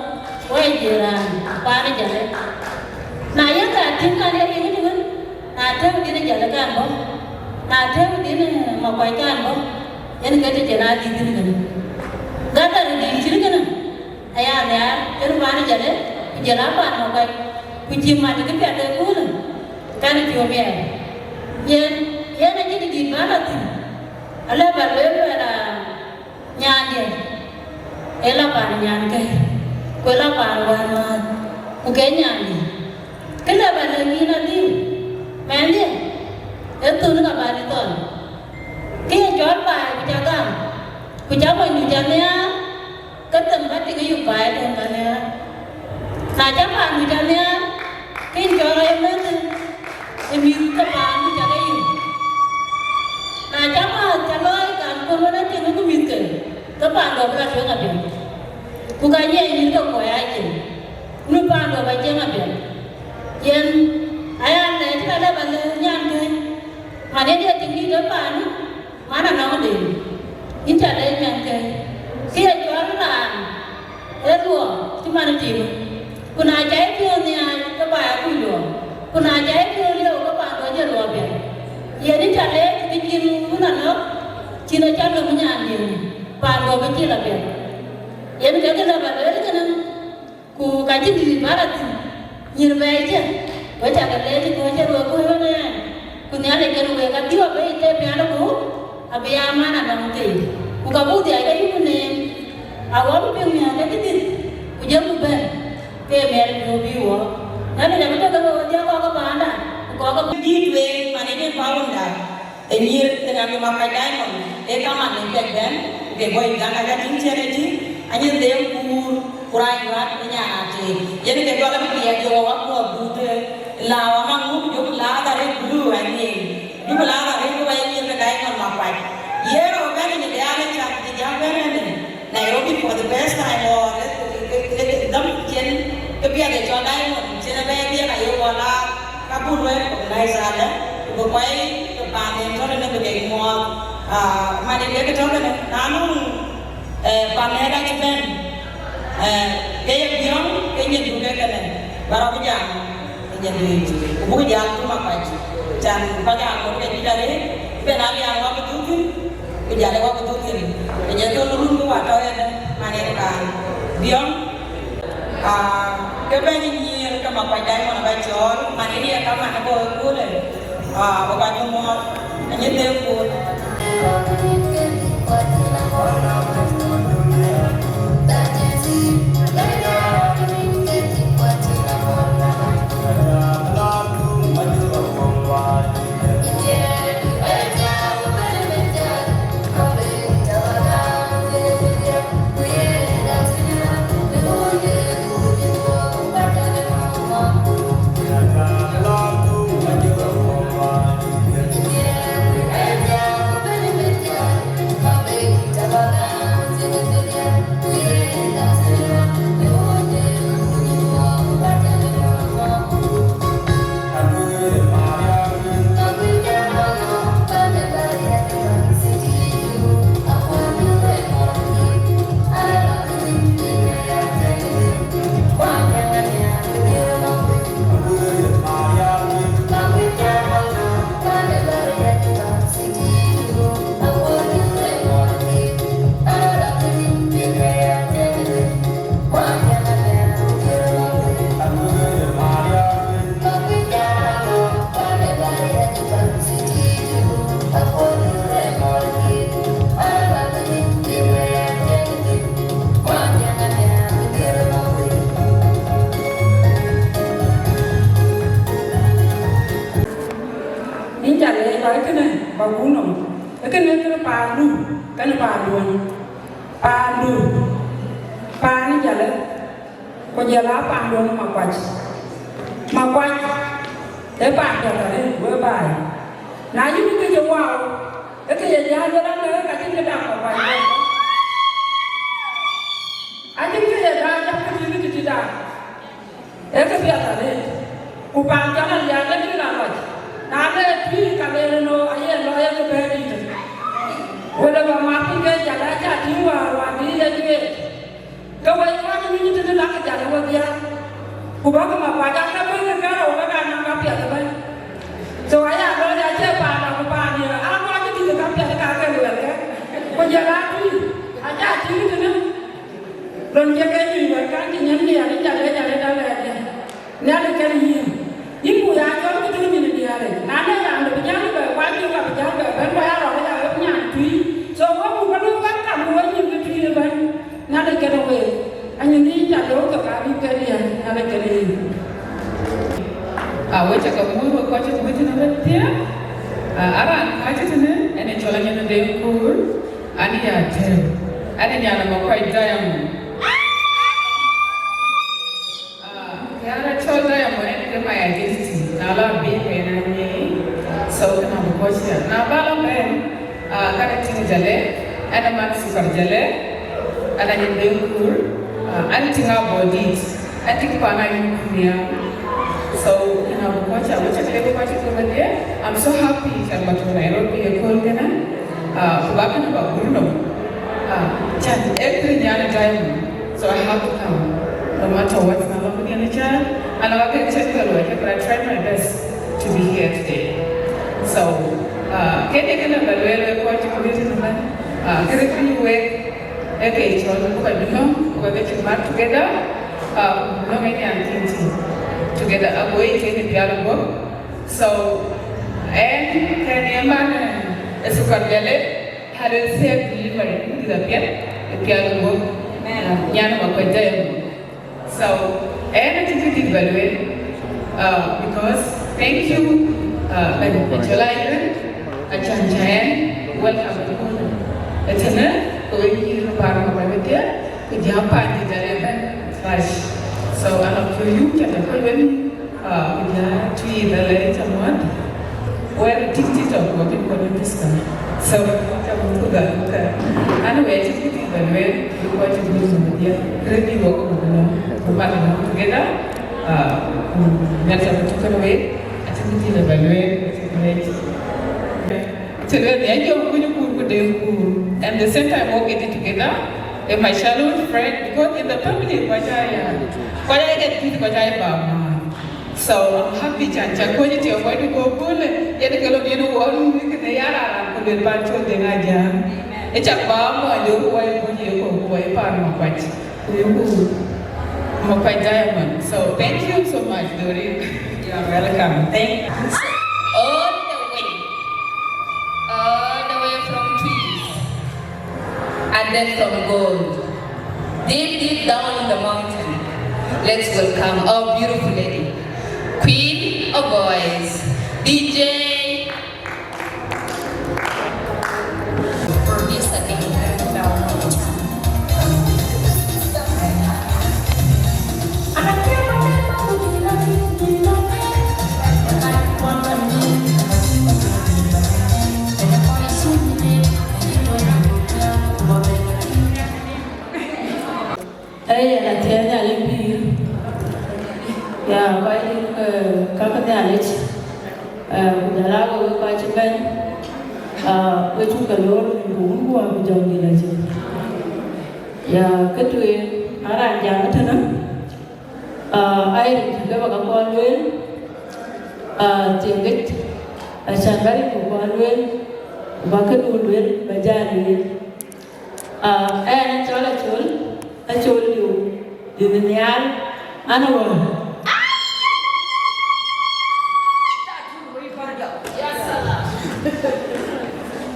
wek aa jiël raan pan ë Jalë. Na yen ka tïŋ kan ye riŋ tëwën, na tëëu dït ë Jalë kan bɔ̈, na tëëu dït ë Makuac kan bɔ̈, yen ke të cïn adït thïn kënë. Gadhar dït cït kënë, aya nhiaar, yen paan ë Jalë, ku jël aa paan Makuac, ku cï mat kë piɛth ë köölë, kan ë piɔ̈u miɛɛr. Yen, yen acïn dït bä lɔ thïn, alë bä lueel luɛɛl aa, nyaandiɛ̈, ee lɔ paan nyankë, ku ee lɔ paan wänmääth, ku ke nyaandiɛ̈. Kë lë bä lëk yïn adhil, mɛnhdiɛ̈, ee thun ka bä lï thɔn. Kë ye cɔl baai ku cä gam, ku cä monydu cä nhiaar, ke them bä tik ë yök baai tën bä nhiaar. Na cä paandu cä nhiaar, ke yïn cɔl rɔt ye mɛ̈thë ë mïth ke paandu cä ke yök. Na cä määth cä looi gam kɔn wën ë tiŋ ë ku mïthke, ke paandu abï lɔ tueŋ apiɛth. Ku ka nyiɛɛc mïth ke kuɔɔi aa cin, nu paandu aba cieŋ apiɛth. Yen aya lɛc ka lë bä lëk nyankë, man ë diɛ tiŋ dït ë paandu, man anɔŋ dee, yïn cä lɛc nyankë, kë ye cɔl raan ë luɔk cï man ë tiimë. Ku na cä ye piɔ̈u nhiaac, ke ba ya kuc luɔk, ku na cä ye piɔ̈u lieu, ke paandu acie luɔk piɛth. Yen yïn cä lɛc kë cïn wun anɔ̈k, cïn acä löm nyaandiɛ̈, paandu abï cil apiɛth. Yen ke kë lë bä lueel kënë. Ku ka cïn dït bä rɔt thïn, nyïïr bɛ̈ɛ̈i cë, wek cä ke lɛc ku wek cï ruɔk kuöc ɣön ɛn, ku Nhialic kën wek adhiɔp bei ke pial ku abï ya man anɔŋ thii, ku ka buk dhiac ke yïku neem, awɔk piŋ miäk ke cï dhil, ku jɔku bɛ̈n ke miɛt piɔ̈u bï wɔɔk. Nhialic abï tɔ̈ ke we wedhie kɔc ke paanda, ku kɔc ke dït wek man ë cïn paanda. Ë nyïïr ë ŋa ke Makuac Diamond, ee kaman ë piɛc bɛ̈n, ku ke bɔ̈ Uganda ka tïŋ cïn ë tïŋ, anyin dheem kuur, ku rac juat ë nyan ateek. Yen ke jɔl abï piɛth jɔ wak kuɔɔth but, la wa maŋ ŋuk jɔku lath arëët bulu anyin, jɔku lath arëët ku ba ye nyïïr ke Diamond Makuac. Yen rɔt bɛ̈n ë nhial ë cath të jam bɛ̈n ënë. Nairobi for the first time or dam cien ke piɛth ë cɔl Diamond cien ë bɛ̈ɛ̈i biɛk aye wala ka buk lueel organize alë ku bï kɔc ke paan en tɔ̈ në bï kek muɔɔth. Ah, man ë kek tɔ̈ kënë na nɔŋ, eh, pan ë dac bɛ̈n, eh, ke ye biɔŋ ke nyin du ke kënë ba rɔt bï jam. Nya duëëc, ku buk jal ku Makuac, can ku ka jal ŋot ke juëc arëët, ben a rian wak dhuk thïn, ku jal ë wak dhuk thïn. Ku jɔ thon run ku wa tɔ̈ ënë, man en raan biɔŋ, aa, ke bɛ̈ny nyïïr ke Makuac Diamond aba cɔɔl, man en ye ka man ë bɔ̈ ë köölë, aa, bï ka jɔ muɔɔth, anyin dheem kuöt. Yïn ca leec ba kënë ba gup nɔm. Ee kënë kënë paandu, kënë paanduɔn. Paandu, paan ë Jalë, ku jɔl aa paanduɔn Makuac. Makuac ee paan piɛth arëët wek baai. Na yïn kë cï wau, ee kë ye jäl luel anë ka cïn kë dap Makuac. Acïn kë ye dap Ku bäk Makuac aa ke bɛ̈n ke rou ke ka nɔm ka piɛth ëbɛ̈n. So aya lɔ ya cie paan ku paan ye, aa kɔc cï dït ka piɛth ka ke luɛɛl ke. Ku jɔl aa tui, aca tïŋ tënë. Lon cie ke nyuc wɛ̈t kan cï nyin diɛɛr, ë jal ë jal ë dal ë diɛɛr. Nhialic kën yïn. Yïn ku ya cɔl ke tïŋ nyin diɛɛr. Na de raan de bï jäl bɛ kuany yïn ka bï jäl bɛ bɛ̈n ku ya rɔt ya ɣöt nyan tui. So wek ku ka du welcome ku wek nyïn ke tui ëbɛ̈n. Nhialic kën week, anyin dhïc ca looi thok abï ke diɛɛr, Nhialic kën yïn. Aa, wek ca ke muɔ̈th wek kɔc cï kuc tënë wek thiëëk. Aa, a raan kääc tënë, ɛn ë cɔl Anyin Deŋ Kuur, an ya tëër. An ë nyan ë Makuac Diamond. Aa, kë an a cɔl Diamond, ɛn ke my identity. Na la bï ke na nyei, so kënë abï kɔc ya. Na ba la bɛ̈n, Aa, kan ë tïŋ Jalë, an ë man Sukar Jalë, an Anyin Deŋ Kuur, aa, an ë tïŋ Abodit, an tïŋ paan Ayuku Niang. So, you know, kɔc ca, wek ca ke kɔc cï ke bɛ̈n ye, I'm so happy can ba tɔ̈ Nairobi ëkööl kënë, aa, ku ba kënë ba gur nɔm. Aa, can every nyan ë Diamond. So I have to come, no matter what. Na lɔ këdiɛ̈n ë cäär, an lɔ ka kek cïn ke luɔi, but I try my best to be here today. So, uh, kënë kënë ba lueel wek kɔc cï kuc tënë ëbɛ̈n, uh, kërë bï wek ë ke cɔl bï kɔc bï nɔ̈k, ku wek ke cï mat together, uh, ku bï nɔ̈k ë nyan thiin thiin together, ago ye kënë pial guɔ̈p. So, ɛn kën ye man, eh, ë Sukar Jalë, Hallelujah delivery, ku dït apiɛth, ë pial guɔ̈p, uh, nyan Makuac Diamond. So, ɛn acïn kë dït ba lueel, uh, because thank you, uh, bɛ̈ny Col Ayuen, acän cä ɛn welcome ëköölë. Ëtënë, ke wek nyïïr ë paan Makuac wedhie, ku jam paan dït Jalë ëbɛ̈n, bash. So, an lɔ piɔ̈u yum, cä tɔ̈ kɔc wën, Ah, ku ja tui ba lɛc ca muɔ̈t. Wɛ̈t tik TikTok wɔ bï kɔn ë discuss. So, ca muk ku gal ku kɛ̈r. Anyway, acïn kë dït ba lueel, bï kɔc cï guöt nhom ë diɛt. Kërë bï wɔ ku bï nɔm, ku mat nɔm together. Ah, ku Nhialic abï tök kenë wek, acïn kë dït ba lueel, acïn kë lec. Cï lueel, ya jɔ kuny kuur ku Deŋ Kuur. And the same time, work it together. Eh, my childhood friend, because in the family, kɔc aa ya, kɔc aa ya dït, kɔc aa ya bä määr. So I'm happy can cä kuɔ̈c ë tiɔp kɔc tï kɔ̈k köölë, yen ke lɔ yen wɔ run wïc kënë ya raan raan ku luel pan col Deŋ Ajäŋ. Ë cak bä mɔny de ruɔi kuc ye kɔ̈k ruɔi pan Makuac. Ku yöku Makuac Diamond. So thank you so much, Doreen. You are welcome. Thank you. All the way, all the way from Twic and then from Gor, deep, deep down in the mountain, let's welcome our beautiful lady, Queen of Boys, D J. Producer Nick. Ee, yɛn athiɛɛi Nhialic pïïr. Ya, kɔc dït, eh, ka ke Nhialic, eh, ku jɔl aa wek kɔc cï bɛ̈n, ah, we cuk ke loor nïm ku wun guɔ ku jɔŋdït acï. Ya, kë tueŋ, a raan jam ëtënë, ah, aa rin cï ke bä ke kɔn lueel, ah, thiëŋ yic, acän bä rin ku kɔn lueel, ku bä këdu lueel, bä jal lueel. Ah, ɛn acɔl Acol, Acol liu, dït nhial, an ë wään.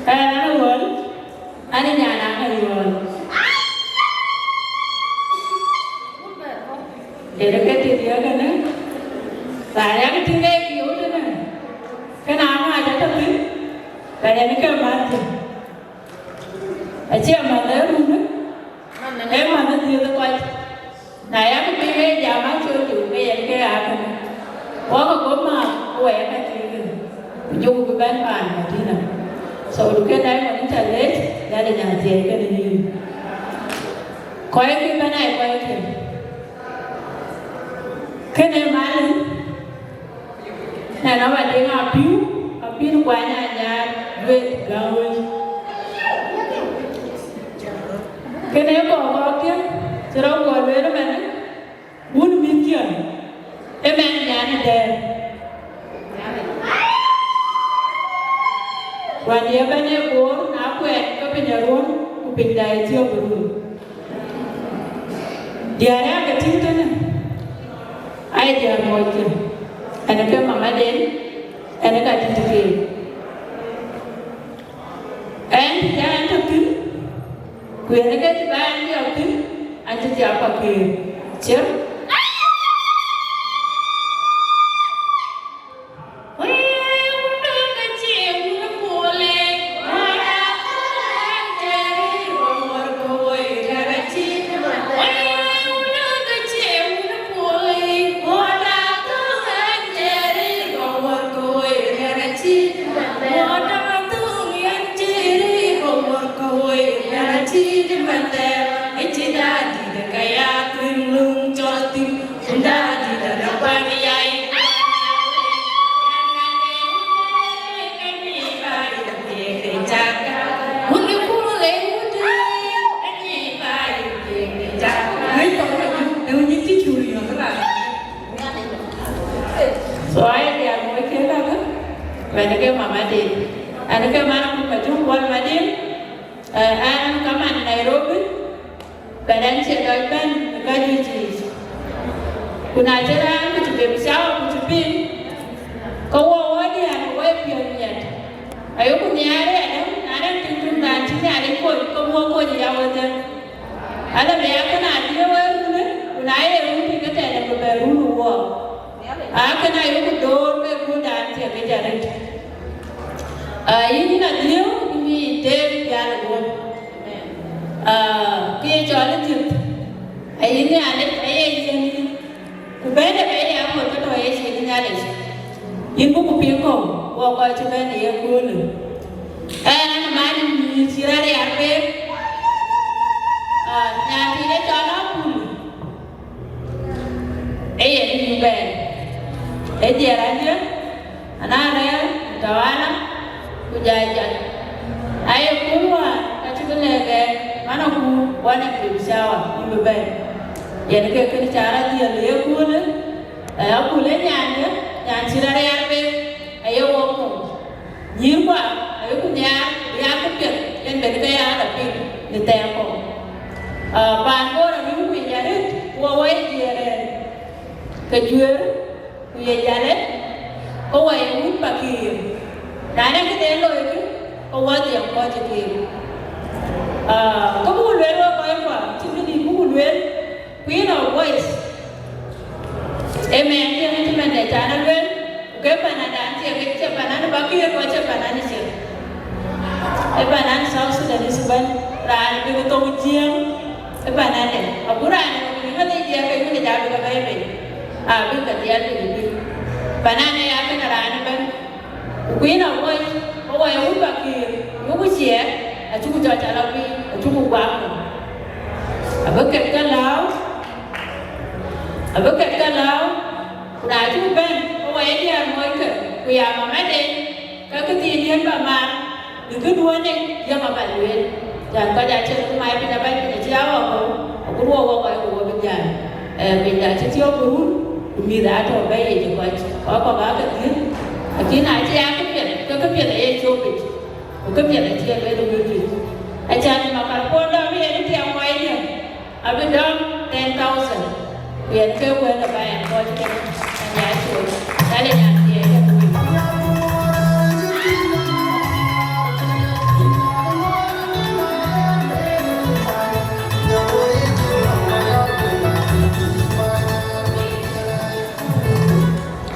Ɛn an ë wään, an ë nyan an ë wään. Yen ke tït ye kënë, raan yak tïŋ ke kiu tënë, kënë aŋa ca tɔ thïn, ka yen ke mäth thïn. Acie mäth ë run, ee mäth ë dhiëëth ë kɔc. Na yak piny ee jam Acol liu ke yen ke aa kënë. Wɔk ago mäth ku wɛɛk ka cï kënë. Ku jɔku bï bɛ̈n paan Madina. So, duke Diamond, yïn ca leec, Nhialic aa thiëëc kënë yïn. Kɔc kï bɛ̈n aa kɔc kën. Kënë mal ë. Nɛn aba deŋ apiu, apïïr kuany anyar, duet gäu wec. Kënë kɔɔr kɔɔr kiɛ̈, cï rɔt guɔ lueel ëmɛnë, wun mïthkiɛ̈. Ye bɛ̈n ë Bor, na kuɛɛt ke piny aruɔ̈n, ku piny da ë thiɔ̈k ë run. Diäär ë ke tïŋ tënë, aa ye diäär mɔckë, ɛn ke mamaden, ɛn ka dït keek. Ɛn të ca ɛn tɔ̈ thïn, ku yen ke cï bä ɛn dhiɔp thïn, ɛn cï thiap pakeer. Cier. So aya diäär mɔckë kakë, wɛ̈n ke mamaden, ɛn ke man akut Majök Kuɔl Madïn, eh, ɛn kaman Nairobi, but ɛn cie dɔc bɛ̈n ë ka juëc yiic. Ku na cï raan ku cï bem cawa ku cï piŋ, ke wɔ wɔ diäär wɔ ye piɔ̈ɔ̈th miɛt. Ayeku nhiaar ë adäŋ, na rɛn piŋ run raan cï Nhialic kony, ke wɔ kony ya wedhie. Ala bï ya kënë adhie wek runë, ku na ye run piŋ ëtɛ̈ɛ̈n, ku bɛ run ë wɔ. Aa, kënë ayeku door ke guöördan thiek yic arëët. Aa, yïn, yïn adhiëëu, yïn ë Deŋ Bial Guöp. Aa, kë ye cɔl ë thiëth, ayï Nhialic aye yiën yïn. Ku bɛ̈n ë bɛ̈n ya ŋot ke tɔ̈ ye cin Nhialic. Yïn buk piŋ kɔ̈u, wɔ kɔc cï bɛ̈n ë yeköölë. Ɛn, ɛn man nyïïr cï rɛ̈ɛ̈r yar pek. Aa, nyan thiin ë cɔl Apul. Ee yen yï bɛ̈n. Ee diɛɛr adï, ana rɛ̈ɛ̈r, tawala, ku jai jat. Aye kun wäär ka cï bï lɛ̈k ɛn, man aku wan ë pim cawa, yïn bï bɛ̈n. Yen ke kën ca rɔt dhiël ë yeköölë, ë Apul ë nyandiɛ̈, nyan cï rɛ̈ɛ̈r yar pek, aye wok mou. Nyïïrkua ayeku nhiaar bï ya këpiɛth yen ben ke ya la piŋ në thɛɛr kɔ̈u. Aa, paan Bor arïm ku yic arëët, ku wɔ wɔ ye diëër rɛ̈ɛ̈r ke juëër, ku ye jalë, ke wɔ ye wut pakiir. Na nɛn këden loikï, ke wɔ dhiɛm kɔc ë keek. Aa, ke buk lueel wek kɔckua, cïn këdï buk lueel, Queen of Voice. Amen. Tiɛŋ cï mɛn dɛ can aluel, ku ke panan dan tiɛŋ, ke cie panan ba kiir, ku acie panan ciɛk. Ee panan South Sudanese bɛ̈n, raan bï ke thok Jiëëŋ, ee panan dɛ. Agu raan ë bï ŋäth ë jiɛɛk, ke ŋäth ë jam bï ke bɛ̈ɛ̈i bei. Abï ke dhiɛl bï ke bï. Panan ë ya kën raan ëbɛ̈n. Ku Queen of Voice, ke wɔ ye wut pakiir, yeku ciɛɛk, acuku jɔ ca lɔ biic, acuku guak nɔm. Abï ket ke lääu, abï ket ke lääu, ku na cuk bɛ̈n, ke wɔ ye diäär mɔckë, ku ya mamaden, ke këthiin yen bä mar, në këduɔ̈ɔ̈në, yäŋ abä lueel. Cän kɔc acïn ku mai piny abäny piny acï a ɣɔ̈k kɔ̈u, agut wɔ wɔ kɔc ku wɔ bï jäl. Eh, piny da cï thiɔ̈k ku run, ku mïth aa tɔ̈ bɛ̈i yic ë kɔc, kɔc kɔ̈k aa ke dhiëth. Lakin na cï aa këpiɛth, ke këpiɛth aye cop yic, ku këpiɛth acie lueel ë wël juëc. Acan makarpon dɔm yen tiɛm kɔc diɛ̈, abï dɔm ten thousand. Ku yen ke wël ë bä yen kɔc kën, anya col, dal ë nyan thiëëc ke wël.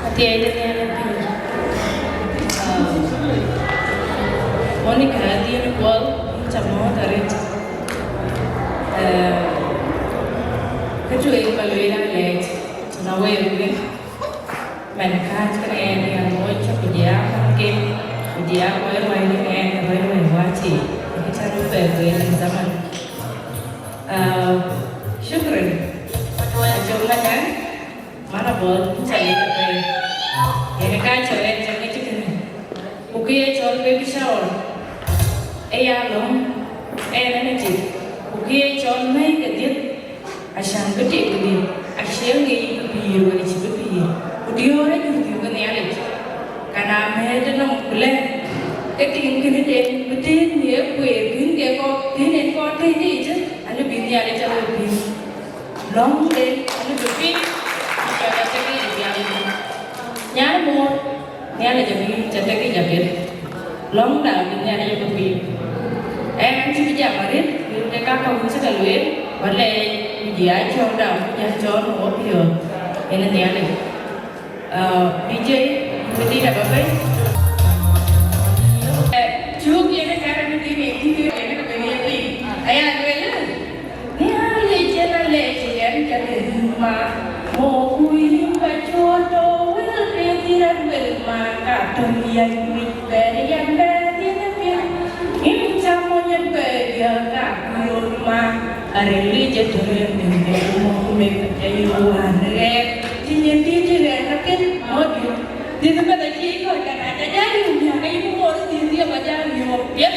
Athiɛɛi de Nhialic piny. Ah, Monica Adiɛn Kuɔl, yïn ca mɔ̈ɔ̈th arëët. Eh, kë tueŋ ba lueel alɛɛc, na wëëu wek, man kääc kënë ɛn ya moc, ku jia ken, ku jia kɔc ruac në ɛn ruac ruac wac, kë ca röt bɛ lueel në zaman. Ah, shukran. Acuk Manyang, man abɔ̈, yïn ca lec apɛi. Yen ka cɔl ɛn ca ŋic kënë. Ku kë ye cɔl baby shower, ë ya löŋ, ɛn ɛn ë tik. Ku kë ye cɔl mɛ̈i ke dhiëth, acan bï tik kedhie, acie ŋic bï pïïr wala cï bï pïïr. Ku diöör ë jur dhuk ë Nhialic, ka na mɛ̈ɛ̈t ënɔm ku lɛ̈k, ke tiŋ kënë Yen bï tëën në kueer, bïn ke kɔc, tëën en kɔc tëën yic, alë bï Nhialic cä we piŋ. Lɔ̈ŋden alë bï piŋ, ku cä ke tëk yic Nhialic. Nyan moor, Nhialic abï cä tëk yic apiɛth. Lɔ̈ŋda bï Nhialic abï piŋ. Ɛn cï bï jam arëët, ku ke ka kɔ̈k cï ke lueel, ku alɛɛc, ku jɔ ya cɔɔlda, ku jɔ cɔɔl në wopiɔ̈ɔ̈th, yen ë Nhialic. Uh, D J, you will need a baby. Cuk yen ë kɛ̈r në tïŋ ë tïŋ ë yen ë bɛ̈n ye piny. Aya lueel, Nhialic yen alɛɛc ë yɛn, cä ke rïïu ma. Mo ku yïn ka cuɔt tɔ wël piɛth yïn rat wël ma, ka töŋ yɛn wïc bɛ̈n yɛn bɛ̈n yïn ë piɛth. Yïn cä mony ë bɛ̈n yɛn ka ku yöt ma. Arili jɛ tore min de mo me ka jɛ yo wan rɛ. Tinye titi rɛ ka ken mo di. Titi ba da ji ko ka ka jɛ jari mi ka yi mo di di ba jari yo. Yep.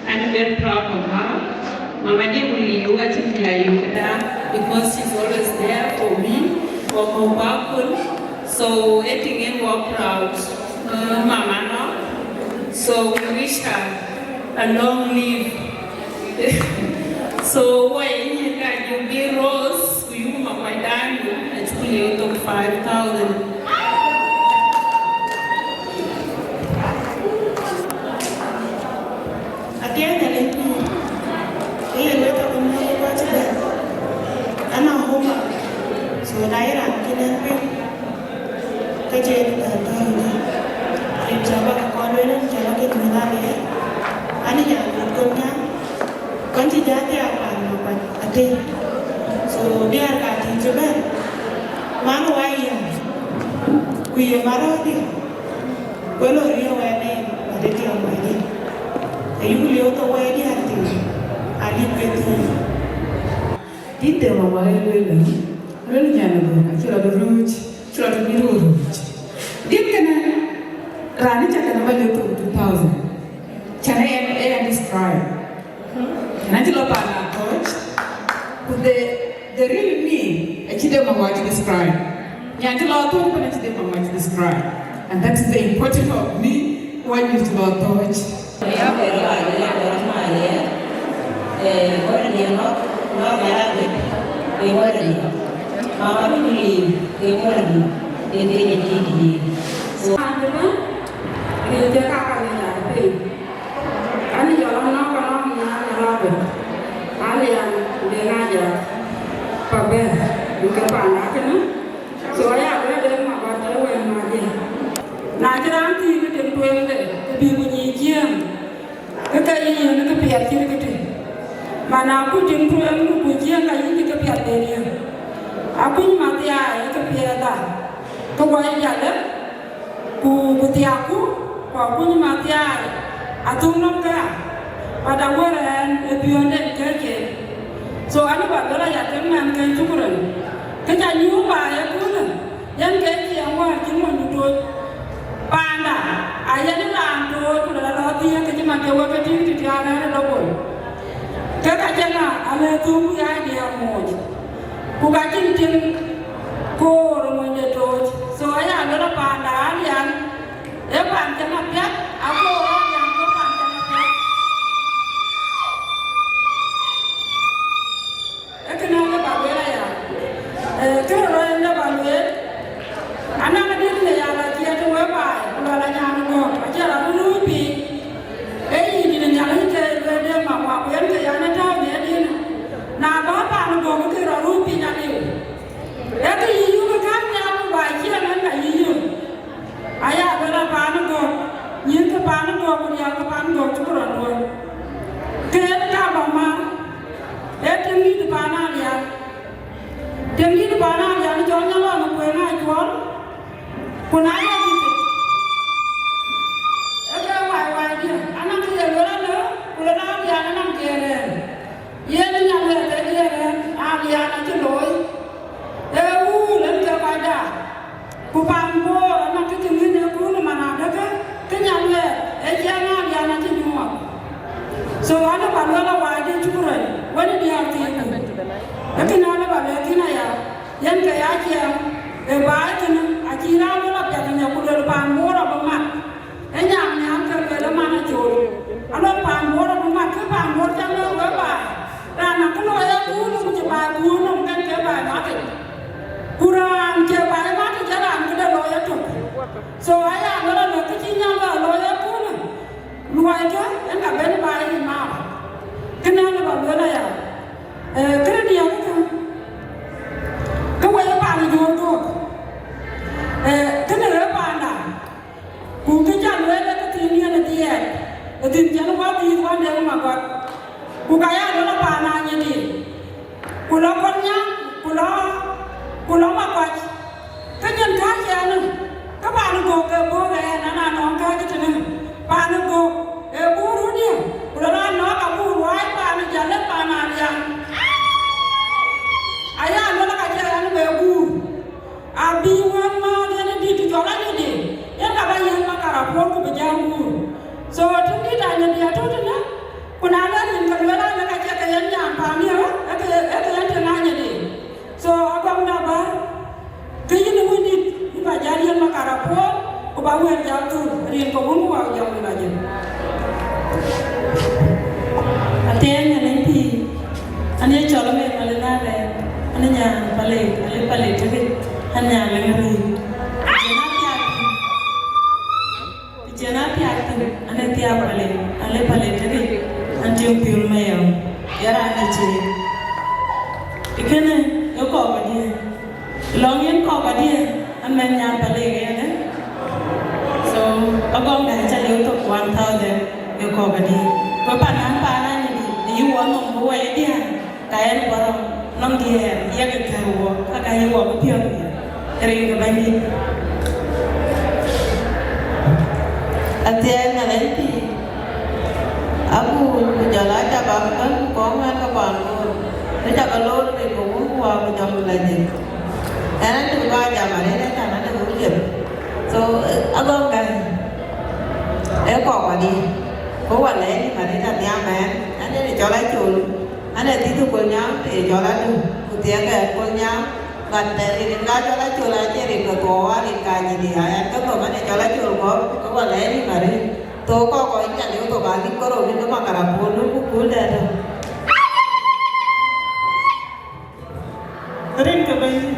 I'm very proud of her. Mama Jane will you, I think, yeah, you, yeah, because she's always there for me, for my uncle. So, I think I'm more proud, uh, Mama, no? So, we wish her a long live. So, why you can you be Rose? Ku yum Makuac Daniel, acuk liu thok five thousand. Athiɛɛny Nhialic pïïr, ke ye luel thok ë miɔ̈c ë kɔc cï bɛ̈n. Anɔŋ homework. So, na ye raan cïn ɛn piŋ, ke cï en bɛ̈n tɔ̈u ënë. Rin cä bä ke kɔn lueel, rin cä bä ke nyuöth alë, an, ë nyan röt kɔn nyan. Kɔn cï jɔ thiaak paan Makuac atëë. So, diäär ka tïŋ cï bɛ̈n, man wä yɛn, ku ye marɔ̈ɔ̈r diɛ̈, ku lɔ riëëu wɛɛr nɛɛm, bä de tiɛɛm wɛɛr diɛ̈. Ayuk lieu thok wɛɛr diäär tïŋ, alip ke thïn. Dït de Makuac ë lueel ëlë, lueel nyan ë bɔ̈, acï rɔt rööc, cï rɔt bï rööc. Dït kënë, raan ë cä kënë bä lëu thok two thousand. Cän ë ɛn, ë ɛn describe. Na cï lɔ paan Athɔ̈ɔ̈c, ku the, the real me, acï de Makuac describe. Nyan cï lɔ Athɔ̈ɔ̈c ëbɛ̈n acï de Makuac describe. And that is the importance of me, why you cï lɔ Athɔ̈ɔ̈c. Ya bɛ̈ɛ̈r ë bä lëk ë bɛ̈ɛ̈r ë Maria, eh, wɛ̈t ë diɛ̈ nɔ̈k, nɔ̈k ë Arabic, eh, wɛ̈t ë diɛ̈. Mama bï believe, eh, wɛ̈t ë diɛ̈, eh, eh, eh, eh, eh. So, and then, eh, they got a little bit. Ani jɔl anɔŋ ka nɔŋ nyan Arabic. Ani yan de na ja pa bɛ̈n, duke panda kënë. So aya bɛ de ma ba de wɛn ma de. Na cï raan thïn ke tim tueŋde, ke bï ku nyic jiëëm. Ke ke yï yen ke piɛth cït ke tïŋ. Man akuc tim tueŋ ku jiëëm ka yïn cï ke piɛth de riëëu. Akuc mathiaai ke piɛth a. Ke guɔ jal de. Ku, ku thiaakku, ku akuny mathiaai, athöŋ nɔm këya, but awär ɛn ë piɔ̈nden kɛ̈ɛ̈c en. So, an, ë bä luel aya, kek mɛnhkɛn, shukran. Kë ca nyuur baai ëköölë, yen ke ciɛɛŋ wäär cï monydu tooc. Paanda, ayen raan tooc, ku lɔ lɔ thiëëk, kë cï man ke wek ke tïŋ tëthiaak rɛ̈ɛ̈r ë double. Ke ka cïn a, alë thöŋ ya diɛɛr mooc. Ku ka cïn cïn Koor mony de tooc. So aya luel a paanda Alian, e paan cän apiɛth, akoor Alian ke paan cän apiɛth. E kënë alë ba luel aya. Eh, kërë rɔt en lë ba luel, anaŋ adït në ya la ciɛɛt wë baai, ku luɛl anyan Gɔ̈k, acie rɔt röt ruuc piny. E yï dït Nhialic ke lueel de ma wa, ku yen ke yan e tääu në yedïn. Na ba paan Gɔ̈k ke rɔt ruuc piny aliu. Ee kë yï yök ë kääc nhial ku ba ciɛɛŋ en ka yï yök. Aya luel a paan Gɔ̈k, nyïïn ke paan Gɔ̈k ku diäär ke paan Gɔ̈k cï ku rɔt luɔi. Ke en ka ba mar, ee tiŋdït paan Alian. Tiŋdït paan Alian cɔl Nyalɔn ë kueŋ aa cuɔl, ku na ye dït, ee ke wai wai dië, anɔŋ kë ye luel alë, ku luel Alian anɔŋ ke rɛɛr. Yen ë nyan wɛ̈ɛ̈t ke diɛɛr ɛn, Alian acï looi, ee wuur en ke kɔc daai. Ku paan Bor anɔŋ kë cï ŋïn ë kuur man adekë, kë nyan wɛ̈ɛ̈t ee ciɛɛŋ Alian acï nyuɔɔth. So, an, ë ba luel awai de cuk rɔt, wën ë diäär thiiku. Ee kënë an, ë ba luel thïn aya, yen ke ya ciɛɛŋ, ë baai kënë, acï raan wën apiɛth ë nya ku luel paan Bor abï mat. Ë nyan nhial ke lueel ë man acol. Alɔ paan Bor abï mat, kë paan Bor cä lueel wek baai. Raan na kë looi ë kuur, ku cï baai kuur nɔm kën ke baai matic. Ku raan cie baai matic, ë raan këde looi ëtök. So aya luel alɔ kë cï nyan lɔ looi ë kuur, luɔikë, en ka ben baai yic maam. Kënë alë ba luel aya. Eh, këde diäk kë, kë wek paan Jɔɔr dhuɔ̈k. Eh, kënë rëër paanda. Ku kë ca lueel ë këthiin yen ë dhiɛɛt, ë thïn cän wädhïïth wän de Maguɔt. Ku ka ya luel a paan Anyidi, ku lɔ Kolnyaŋ, ku lɔ, ku lɔ Makuac. Ke nyin kääc ɛn, ke paan Gɔ̈k ke Bor ɛn, an, anɔŋ kääc tënë. Paan Gɔ̈k ee Bor röt dië, ku lɔ raan nɔɔk abur wääc paan Jal, ee paan Alian. Aya luel ka cï ɛn be guur. Abï wën määth yen ë dït cɔl Anyidi, yen ka ba yiëk Makarapuɔ̈u ku bï jäl guur. So, tïŋ dït Anyidi atɔ̈ tënë, ku na lɔ rin ke lueel alë ka cie ke yen nyan paan ye, ee ke, ee ke yen tïŋ Anyidi. So, agɔŋda bä, ke yïn ë wëndït, yïn ba jäl yiëk Makarapuɔ̈u, ku ba wël jäl thur, rin ke wun ku wak jɔŋ rin ajël. Athiɛɛny Anyidi. An ye cɔl Amer Malin Arɛɛr, an ë nyan Palek, ale Palek tëkë, an nyan Leŋ Arëëc. Ku cïn athiak thïn, ku cïn athiak thïn, an ë thiak Palek, ale Palek tëkë, an tiŋ piöl Mayɔm, ye raan ë Ciëëŋ. Ë kënë, ë kɔ̈k adië. Lɔŋ yen kɔ̈k adië, an mɛn nyan Palek yen, eh? So, agɔŋda ca liu thok one thousand, ë kɔ̈k adië. Ku pan an paan Anyidi, ayï wɔ nɔm bï wɔ ye diäär. Ka yen bɔ̈ rɔm nɔm diɛɛr, yak kɛ̈r wɔ, ka ka yï wɔ bï piɔ̈ɔ̈th rin ke Bɛ̈nydït. Athiɛɛny Nhialic pïïr, aguur ku jɔl aa ca bä bɛ̈n ku kɔ̈k ŋuɛ̈ɛ̈n ke paan Bor, ë ca ke loor rin ke Wun ku Wät ku Jɔŋ Lajik. Ɛn acïn kɔc jam arëët, ë can adek wëu liep. So, agɔŋ gäi, ee kɔ̈k wadï, ku wä lɛɛc ë Maria Nhiam ɛn, ɛn ë cɔl Acol. An, ee dhïth Kolnyaŋ, ee cɔl Adu, ku thiëëk ɛn Kolnyaŋ, but, eh, rin ka cɔl Acol acie rin ke thuɔɔu, aa rin ka Anyidi, aa ɛn ke thom, an, ee cɔl Acol kɔ̈u, ke wä lɛɛc ë Maria. Thok kɔ̈k kɔc nya liu thok, aa rin ke rou, rin ke Makarapuɔ̈u, rin ku kuul dɛ̈t. Rin ke Bɛ̈nydït.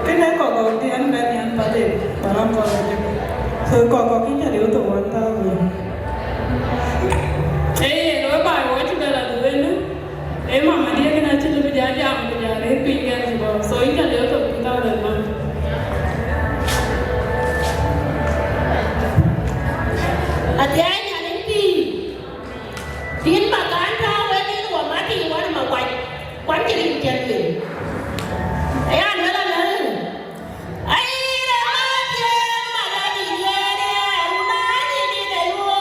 Kënë kɔ̈k kɔ̈k dï ɛn bɛ̈n yɛn Palek, ba rɔm kɔ̈k kɔ̈k. So kɔ̈k kɔ̈k kï nya liu thok one thousand. Ee, yen, we baai, we cï bɛ la dhuëënë. Ee, mama dië kënë acï lëu bï ja jam, bï ja rëër piny kɛn cï bɔ̈. So yïn ca liu thok two thousand man. Athiɛɛny Nhialic pïïr. Tïŋ ba kan tääu ë nin wä Mati wän Makuac, kuan cï rin cïn lueel. Aya luel alë, ai, rɛ̈m athiëëk, man adït yen ë, run adït yen ë,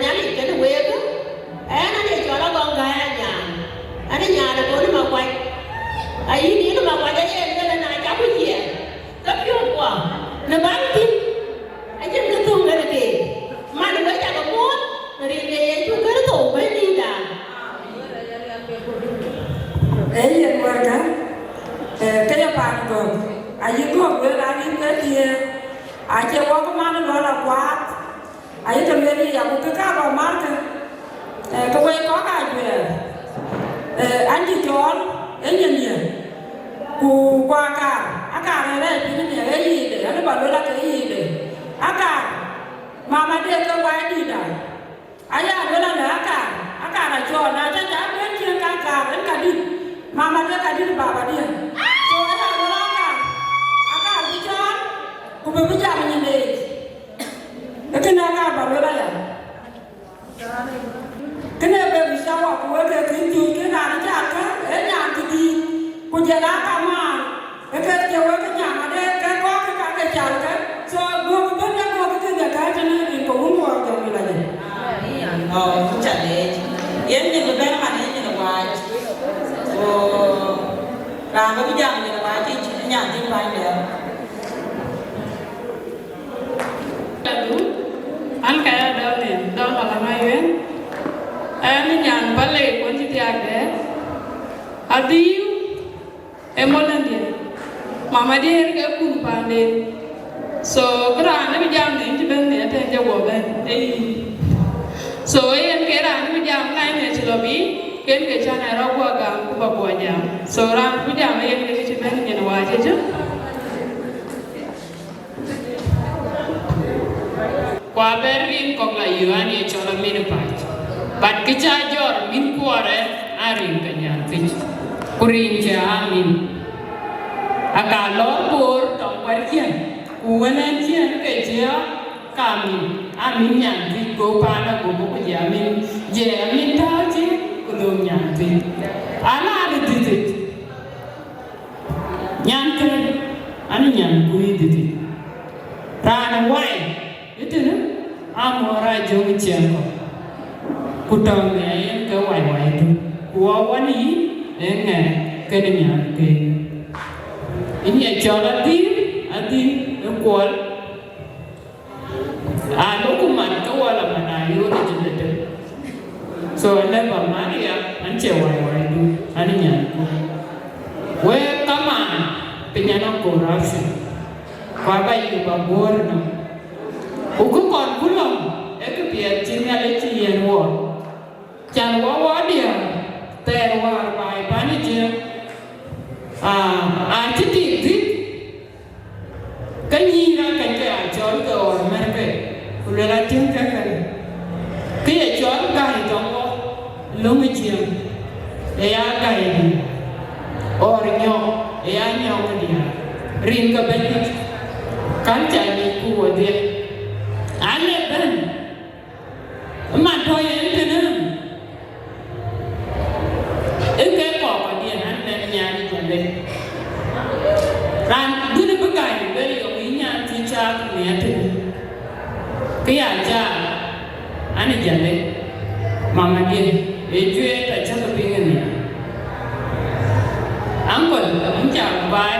Nhialic kënë wek, ɣɛn ade cɔl Agɔŋ Gäi Anyaŋ, ade nyan ë Bol Makuac. Ayï nïn Makuac aye lueel na cak ku ciɛɛr, ke piɔ̈ɔ̈thkuɔ në baŋ thïn, acïn kë thöŋ kënë keek. Man wek cak muɔ̈ɔ̈th në rin de Yecu Kërtho Bɛ̈nydïïtda. Ee yen wärkë, ee, ke ye paan Gɔ̈k, ayï Gɔ̈k lueel arïm ke thiëër, acie wok man ë luɔl akuaath, ayï ke lueel ya ku kë ka bä markë, ee, ke wek kɔ̈k ajuɛɛr, ee, an cï cɔɔl ë nyin ye, ku, ku akaar, akaar ë rɛɛc piny ënë ë yiic de, an bä lueel ake yiic de, akaar, mama de ke wai dïït ai. Aya luel alë akaar, akaar acɔɔl, na ca ca bɛ̈n cieŋ ka kaar, en ka dït, mama de ka dït baba diën. So aya luel akaar, akaar bï cɔɔl, ku bï bï jam nyin de yic. Ee kënë akaar bä luel aya. Kënë bï bï cawa ku wek ke kïn thiöc kïn raan ca kä, ee nyan këdït, ku jël akamaan. Ë ke cï wek ke nyaŋ ade ke kɔ̈k ke ka ke cal ke, so duɔ̈k bën ya duɔ̈k ke ke ka tënë rin ke wun wɔ jɔŋ la jë. Oh, ku ca leec. Yen nyin bï bɛ̈n man yen nyin waac. Ku raan bï jam nyin waac yic ë nyan dhïc bäny dɛ̈ɛ̈r. Adu, an ka ya dɔl nin, dɔl ka la ma yuen. Ɛn nyan pale kun cï thiak dɛ̈ɛ̈r. Adhiu. Ee mɔlëndiɛ̈, mama diɛ̈ɛ̈r ke kun paanden. So kë raan ë bï jam dhïn cï bɛ̈n nhial tɛ̈n jɔ guɔ bɛ̈n, ee yïn. So yen ke raan ë bï jam ŋany nhial cï lɔ bï, ken ke cän ë rɔt guɔ gam ku bä guɔ jam. So raan bï jam yen ke cï bɛ̈n nyin waac ëcë. Ku abɛ̈n rin kɔ̈k la yöök an ye cɔl amin ë pac. But kë ca jɔt min kuɔɔrë aa rin ke nyan thic. Ku rin cï amin. Aka lɔɔr boor tɔŋ kuɛ̈r ciɛ̈n, ku wën ɛn ciɛ̈n ke cï ɣa ka amin, amin nyan thic, go paan agogo ku jɛ amin, jɛ amin tääu cï, ku dhöŋ nyan thic. Ala ri thic. Nyan kën, an nyan kuc dhïthï. Raan wai, ëtënë, amɔɔr a jɔ̈k ciɛɛŋ kɔ̈k. Ku tɔ̈u nhial yen ke wai wai tök. Ku wɔ wan yï, ee ŋɛk, kënë nyan kën. Yen ye cɔl adhil, adhil, ë kuɔl. Aa, lok ku mat ke wala man a yööt ë jël ëtök. So, ëlë ba Maria, an cie wai wai du, an nyan ku. Wek kamaan, piny anɔŋ corruption. Ku aba yï ba guöör nɔm. Ku kë kɔn ku lɔ̈ŋ, ee kë piɛth cï Nhialic cï yiɛ̈n wɔ. Can wɔ wɔ diäär, thɛɛr wäär baai pan ë Jiëëŋ. Aa, aa cï tik dhït. Ke nyïïn aa kɛc ke aa cɔl ke ɣɔr mɛ̈rkë, ku luel atiëŋ ke kënë. Kë ye cɔl gäi tɔŋ wɔ, löŋ ë ciëŋ, ë ya gäi dï, ɣɔr nyɔk, ë ya nyɔk diäär, rin ke bɛ̈nydït, kän ca nyic ku wodhie. An, ee bɛ̈n, ë man tɔ̈ yen tënë, ë ke kɔɔr kɔc diɛn an, nɛn nyan ë Jalë. Raan dhïn bï gäi bɛ̈n yök yï nyan thiëc caak nhial tënë. Kë ya caak, an, ë Jalë, mama diɛn, ee cuëët acäkï piŋ ë nhial. Uncle, wun ca baai.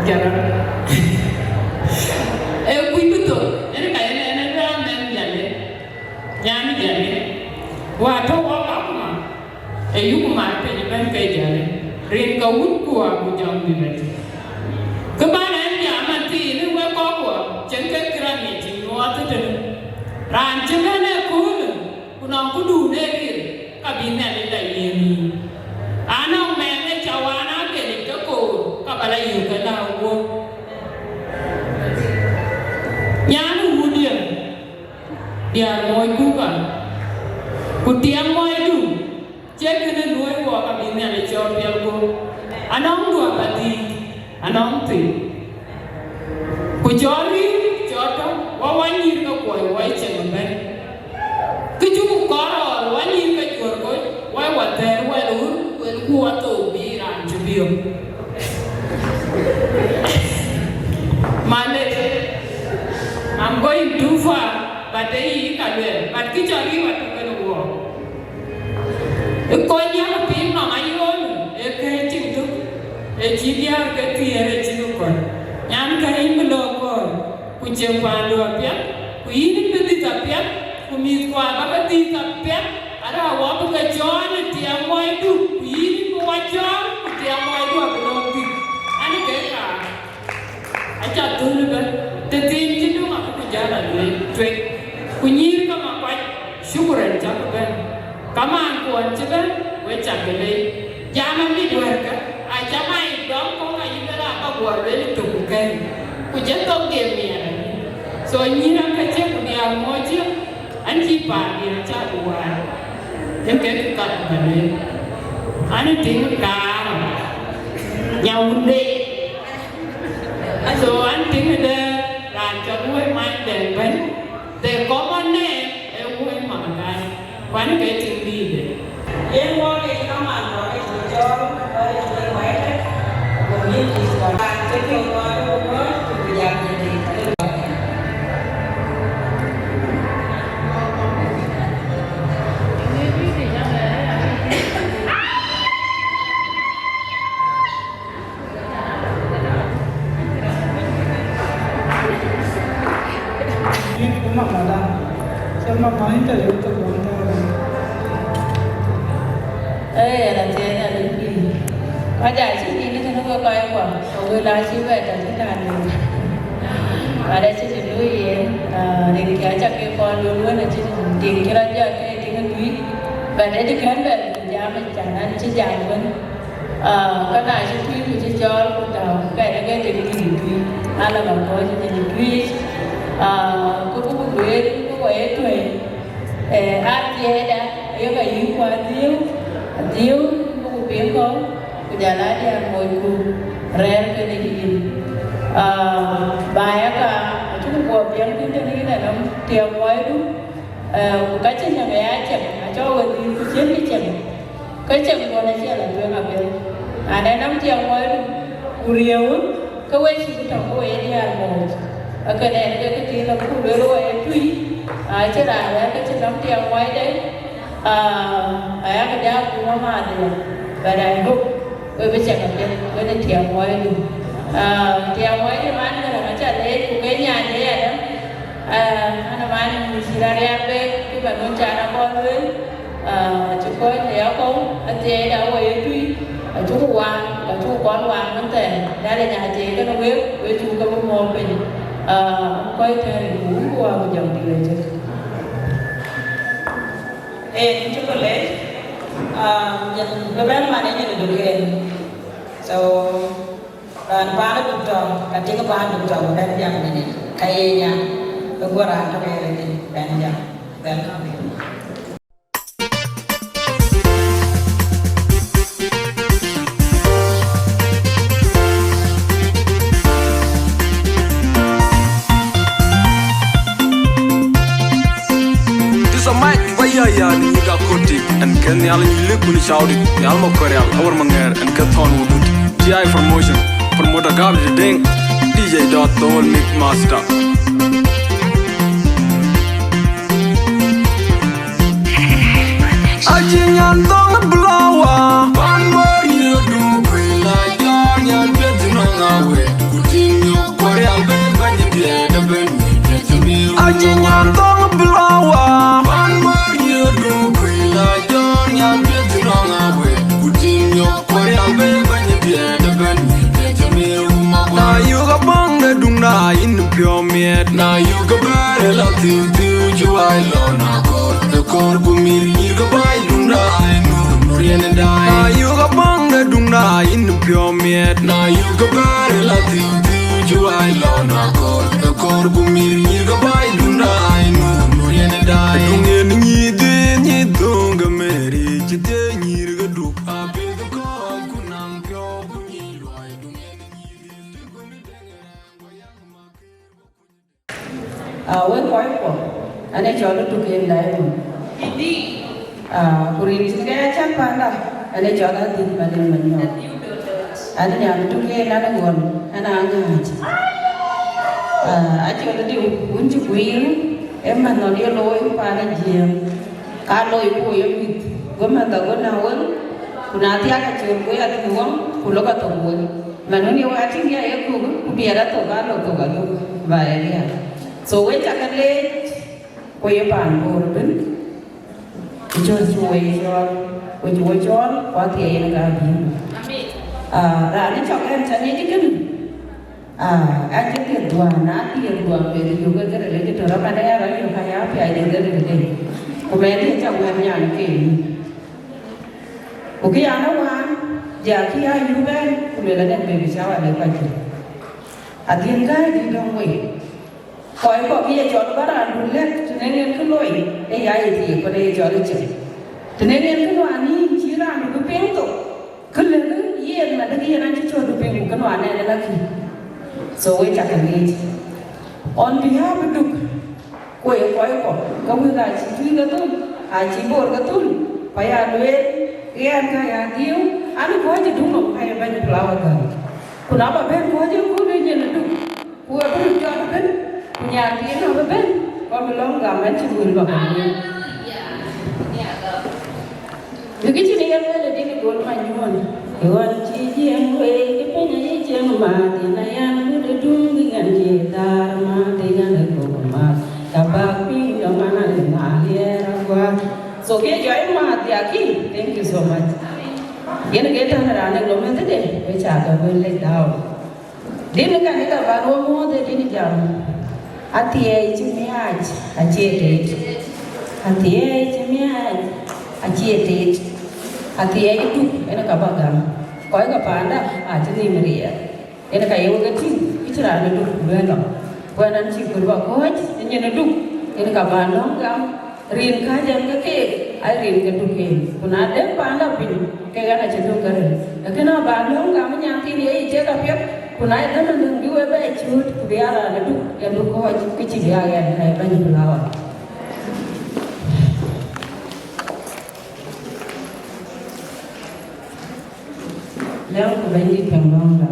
Jɔt rɔt. Ee kuc bï thok, yen ka yen en ë lueel an, nɛn Jalë, nyan Jalë. Wäär tɔ̈ wɔ Kakuma, ee yuk mat piny ëbɛ̈n ke Jalë. Rin ke wut ku wäär ku jɔŋdït ëtök. Kë bän ɛn jam ëthiin ë wek kɔckuɔ, cïn ke kë raan ŋic cï nyuɔɔth ëtënë. Raan cï bɛ̈n ë köölë, ku nɔŋ këdun ë rir, ka bï Nhialic la yiëën yïn. Anɔŋ mɛɛn ë ca wään agenic ke koor, ka ba la yök ke lääu guöp. Nyan ë wut diɛ̈, diäär moc kukä, ku tiɛŋ mɔcdu, cie kënë luɔ̈i wɔ ka bï Nhialic cɔɔl piɛl guöp. Anɔŋdu aba dhil, anɔŋ thil. Ku cɔɔr rïïu, cɔɔr tɔ̈, wɔ wanyïïr ke kuɔi wɔ ë cieŋ ëbɛ̈n. Kë cuk kɔɔr ɣɔɔr wanyïïr ke cuɔ̈r kɔc, wai wathɛɛr wɛl ɣur, wëlku wathou bï raan cï biök. Malec, I'm going too far. But ë yï ka lueel, but kë cɔl yï watök kënë wuɔɔk. Ë kony yak piny nɔm ayööl, ë kɛ̈ɛ̈c cïn tök, ë cï diäär ke thiëër ë cï ke kɔ̈c. Nyan kë yïn bï lɔ kɔ̈ɔ̈c, ku cieŋ paandu apiɛth, ku yïn bï dhïth apiɛth, ku mïthkua abä ke dhïth apiɛth, arëk wɔ bï ke cɔɔl ë tiɛɛm muɔɔcdu, ku yïn bï wɔ cɔɔl, ku tiɛɛm muɔɔcdu abï lɔ dhïth. An, ke kaar. Aca thöl ëbɛ̈n, tëthiin cï döŋ abï ku jäl alueel tueŋ. Ku nyïïr ke Makuac, shukran cäk bɛ̈n. Kamaan kuɔn cï bɛ̈n, we cak ke leec. Jam amit wɛ̈ɛ̈rkë, aca mac dɔm kɔ̈k ayï bɛ̈n abä guɔ lueel tök ku kɛ̈ɛ̈c. Ku jɔ thok gem miɛɛr. So nyïïr akäcë ku diaal muɔɔc cï, an cï paandiɛ̈ aca ku waar. Yen ke kë kat bä lueel. An tiŋ kaar, nya wun dei. So an tiŋ de raan cɔl Wëi Many Dɛŋ bɛ̈n, the common name ee Wëi Many Dɛŋ. Kuan ke tiŋ dïïtde. Yen wɔ ke kamaan wɔ ke cï cɔɔl, wɔ ke cï wɛɛt, community wɔ. Raan ke piɔ̈u wɔ ke wɔ, ku jam de dït. Ee, yɛn athiɛɛny alëu pïïr. Kɔc aa cï nyin ë tënë wek kɔc kuɔ, ku wël aa cï bɛ tɔ̈ cï kan lueel. But acï të luöi yen, ah, rin kë aca ke kɔn lueel wën acï tiŋ cï rɔt jɔt ke tiŋ ë tui. But ë të kën bɛ jam ë can an cï jam wën. Ah, ka na cï tui ku cï cɔɔl ku tääu, ka ë ke dek dït ë tui, ala ba kɔc ë dït ë tui yic. Ah, ku buk lueel ku wɔ ye tuɛ̈i, eh, aa thiɛɛcda, ayek ayï ku adhiëëu, adhiëëu buk piŋ kɔ̈u, ku jɔl aa diäär moc ku rɛ̈ɛ̈r kenë yïn. Ah, ba yaka, acuk guɔ piɛŋ thïn tënë yïn anɔm tiɛɛm muɔɔcdu, eh, ku ka cïn nɔm ë ya cɛk, acɔk we dhil ku cïn kë cɛk. Ke cieŋ duɔ̈n acie lɔ tueŋ apiɛth. Na nɛn nɔm tiɛɛm muɔɔcdu, ku riëëu, ke we cï bï tɔ̈ ke we ye diäär moc. Ee kënë en ke kë thiin lɔ ku lueel wɔ ye tui, acïn raan wɛ̈ɛ̈r ke cïn nɔm tiɛɛm muɔɔcde, aa, aya ke jɔ kum amääth ëya. But I hope we bï cieŋ apiɛth, wën ë tiɛɛm muɔɔcdu. Aa, tiɛɛm muɔɔcdu man Gäräŋ aca leec, ku ke nyan de yadɛ̈. Aa, an, man cï raan riɛɛr bek, cï man wën can akɔn lueel. Ah, cï kɔc në yakɔ̈u, athiɛɛi da wɔ ye tui, acuk waan, acuk kɔn waan ëmën thɛɛr. Nhialic aa thiɛɛi kenë wek, wek cuk ke bï muɔɔk piny. Ah, kɔc tɛ̈ɛ̈r ku wun ku wä ku jam dït acïk. Ee, yïn cuk leec, ah, yɛn bï bɛ̈n man ë nyin ë duk en. So, raan paan ë duk tɔ̈, ka tik paan duk tɔ̈, bï bɛ̈n jam nyin ë. Ka ye nya, bï guɔ raan tɔ̈ ke ye rëëc bɛ̈n jam. Welcome. This a mic, waya ya ni da kotik, and ken yal ni le kun shout it, yal mo korial, awar manger, and ken ton wudut. T I promotion, promoter gab the ding, D J dot the whole mix master. Acï nyan dhɔ̈ŋ blower. Pan mär yï du kuël la jɔ̈ɔ̈r nyan piɛth nɔŋ awëët. Ku tïŋ nyök kuɔ̈r rial bɛ̈n bäny diɛɛt ëbɛ̈n. Acï nyan dhɔ̈ŋ blower. Pan mär yï du kuël la jɔ̈ɔ̈r nyan piɛth nɔŋ awëët. Ku tïŋ nyök kuɔ̈r rial bɛ̈n bäny diɛɛt ëbɛ̈n. Na yök abäŋ de duŋda yïn piɔ̈u miɛt. Na yök abɛ̈ɛ̈r ë la thiu thiu cï wai lɔ na kɔɔr. Ë kɔɔr ku mïr nyïïr ke bäi duŋda ë nur nur yen ë daai. Na yök abäŋ de duŋda yïn piɔ̈u miɛt. Na yök abɛ̈ɛ̈r ë la thiu thiu cï wai lɔ na kɔɔr. Ë kɔɔr ku mïr nyïïr ke bäi duŋda ë nur nur yen ë daai. Duŋ yen nyïïr dhie nyïïr dhöŋ ke meri cï dhie nyïïr ke duk. Abï kɔɔr ku naŋ piɔ̈u ku nyïïr luɔi duŋ yen. Ah, wek kɔc kuɔ, an ë cɔl Tuken Diamond. Ah, ku rin cïn ke ya cäk panda, an ë cɔl Adhith Malem Manyɔk. An nyan Tuken, an ë ɣɔn, an aa ŋääc. Ah, acɔl diu, wun cï guiir, Ë mɛnh nɔn ye looi paan ë Jiëëŋ, ka looi ku ye mïth, go mɛnh thɔ go näk weŋ, ku na thiak acol go ya thïn weŋ, ku lok athok weŋ. Mɛnh wën ye wek atïŋ ya ye kuk, ku biɛt athok, ka lok thok athok, ba ye riääk. So we cä ke leec, ku ye paan Bor ëbën, ë cɔl cï wo ye cɔɔl, ku cï wo cɔɔl, ku athiɛɛi yen ka bï. Ah, raan ë cɔk ɛn cä ŋic kënë. Ah, acï dhiëth dhuaan, na dhiëth dhuaan, bï yök ke këde lec tɔ̈ rɔt, mɛn aya rɔt yök aya piac de këde lec. Ku mɛn ye cak wɛ̈t nyan ke yï. Ku kë yan ë wään, ja kï ya yï bɛ̈n, ku luel aden baby shower le kɔc. Adhiën gäi dï dɔ̈ŋ wei. Kɔc kɔ̈k ye cɔl bä raandu lɛ̈k, të nɛn en kë loi, ë ya ye thiëëk, ku de ye cɔl ë cïn. Të nɛn en kë nuan yïn cï raandu bï piŋ thok, kë lëkë yen, na dëkë yen acï cɔl bï piŋ, ku kë nuan ɛn ë lakï. So we cak ŋic. On behalf ë Duk, ku ye kɔc kɔ̈k, ke wël acï Tuïc ke thul, acï Bor ke thul, ku aya lueel, ɣɛn ka ya dhiëëu, an, kɔc ë Duk nɔm ka ye bɛ̈ny flower girl. Ku na bä bɛ̈n kɔc ë kööl ë nyin ë Duk, ku ë bï röt jɔt ëbën, ku nyan thiin nɔm ëbën, ku abï lɔ̈ŋ gam ɛn cï wël bä bɛ̈n. Në kë cïn yen wël ë dït ë gol manyuɔn, ë ɣɔn cï Jiëëŋ wei, ë piny ayï Jiëëŋ maath, yen ayan wël ë duŋ bï ŋɛn cï dhaar maath, ë ŋɛn ë kok maath, ka bäk piŋ dɔm an, ale maal yer aguar. So ke jɔ ë maath ya ki, thank you so much. Yen ke tän raan ë lom ëthëde, we ca ke wël lec down. Dïn ë kanitha bän wo muɔ̈ɔ̈th ë dïn jam, athiɛɛi cï miaac acie tet, athiɛɛi cï miaac acie tet, athiɛɛi Duk en ka bä gam, kɔc ke paanda acï nhïïm riɛɛr, en ka ye wek e tïŋ, kë cï raan ë Duk bɛ̈n lɔ, ku ɛn an cï kut bä kɔ̈ɔ̈c ë nyin ë Duk, en ka bä lɔ̈ŋ gam. Rin kääc ɛn ke keek, aa rin ke Duk keek. Ku na dek paan la piny, kek ɛn acï Duk ke ril. Lakin abä lɔ̈ŋ gam ë nyan thiin ye yic tek apiɛth, ku na ye dämandäŋ bï we bɛ cuut, ku bï aa raan ë Duk, yen bï kɔ̈ɔ̈c, kë cï bï aa ɣɛn, na ye bɛ̈ny flower. Lɛ̈ŋku Bɛ̈nydït piɛŋ lɔ̈ŋda.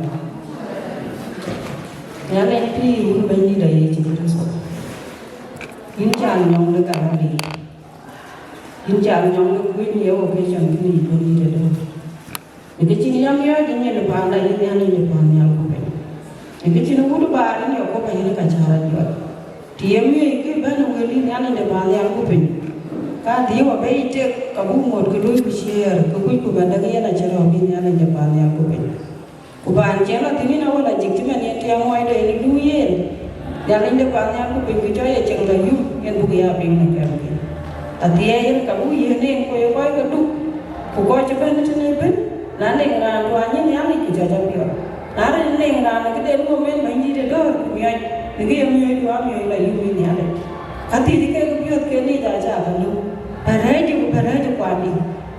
Nhialic pïïr wun Bɛ̈nydït a Yecu Kërtho. Yïn cä nyɔŋ de Galili. Yïn cä nyɔŋ de kuëny ye occasion kën yï Bɛ̈nydït adöŋ. Në kë cïn yam yɔ̈ɔ̈c ë nyin ë paanda, yïn Nhialic de paannhial ku piny. Në kë cïn wut baar yïn Yakoba, yïn ka cä rɔt juɔt. Të ye miɔ̈c kë bɛ̈n ë wël yïn Nhialic de paannhial ku piny, ka dhiëëu abï tek, ka buk ŋot ke luöi ku ciëër, ke kuc ku bä däk yen acï rɔ̈ɔ̈k yïn Nhialic de paannhial ku piny. Ku paan cï lɔ thïn yïn awäl ajik cï man yen tiɛɛm muɔɔcde yen ë duŋ yen. Nhialic de paannhial ku piny ku cɔɔc ye ceŋ lɔ yum, yen buk ya piŋ në kɛmkï. Athiɛɛi yen ka buk yiëk neem ku ye kɔc ke Duk, ku kɔc cï bɛ̈n tënë ëbën, na neem raan tuany yïn Nhialic ku cɔc apiɔl. Na rin neem raan ë këden ŋö men Bɛ̈nydït ë döör ku miɔc, në kë ye miɔc ku amiɔc lɔ yum yïn Nhialic. Ka thiëc kek piɔ̈ɔ̈th ke ŋic acä ke luk. Bä rɛ̈ɛ̈c ku bä rɛ̈ɛ̈c kuandï.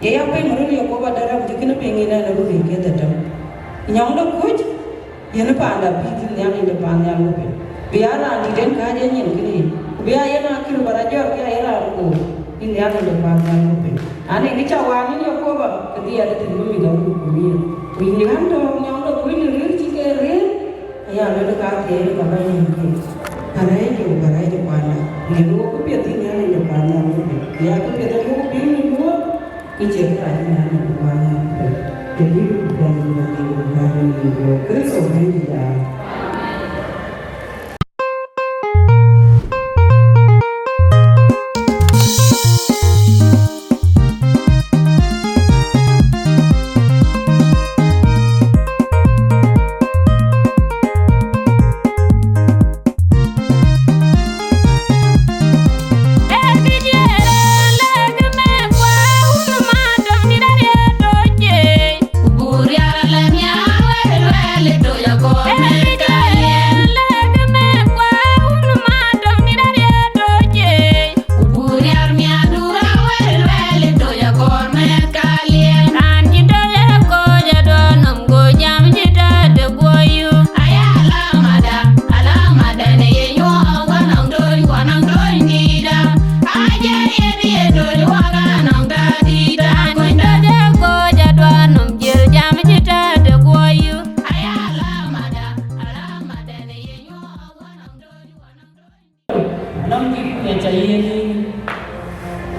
Ye ya piŋ röl ye kop adɛ̈ rɛ̈m cï kënë piŋ yïn ɛn ë röl yic ke dhetem. Nyɔŋ de kuc, yen ë paanda bï thïn Nhialic de paannhial ku piny. Bï aa raan dït en kääc ë nyin kënë yic. Ku bï aa yen akïl bä rɔt jɔt ke aye raan koor, yïn Nhialic de paannhial ku piny. Anë kë cä wään yïn Yakoba, ke bï adï thïn bï mïth arun ku miëër. Ku yïn ɣän tɔ̈u nyɔŋ de kuc në rëër cï ke rëër, aya luel ka thiëëc ka bä yïn ke. Bä rɛ̈ɛ̈c ku bä rɛ̈ɛ̈c kuanda. Yen wok këpiɛth yïn Nhialic de paannhial ku piny. Bï aa këpiɛth ë wok bï yïn luɔ̈ɔ̈k, kë cie kërɛɛc ënɛn në kuan ë piny, të bï bɛ̈n në piny bɛ̈n në Yecu Kërtho Bɛ̈nydït aa.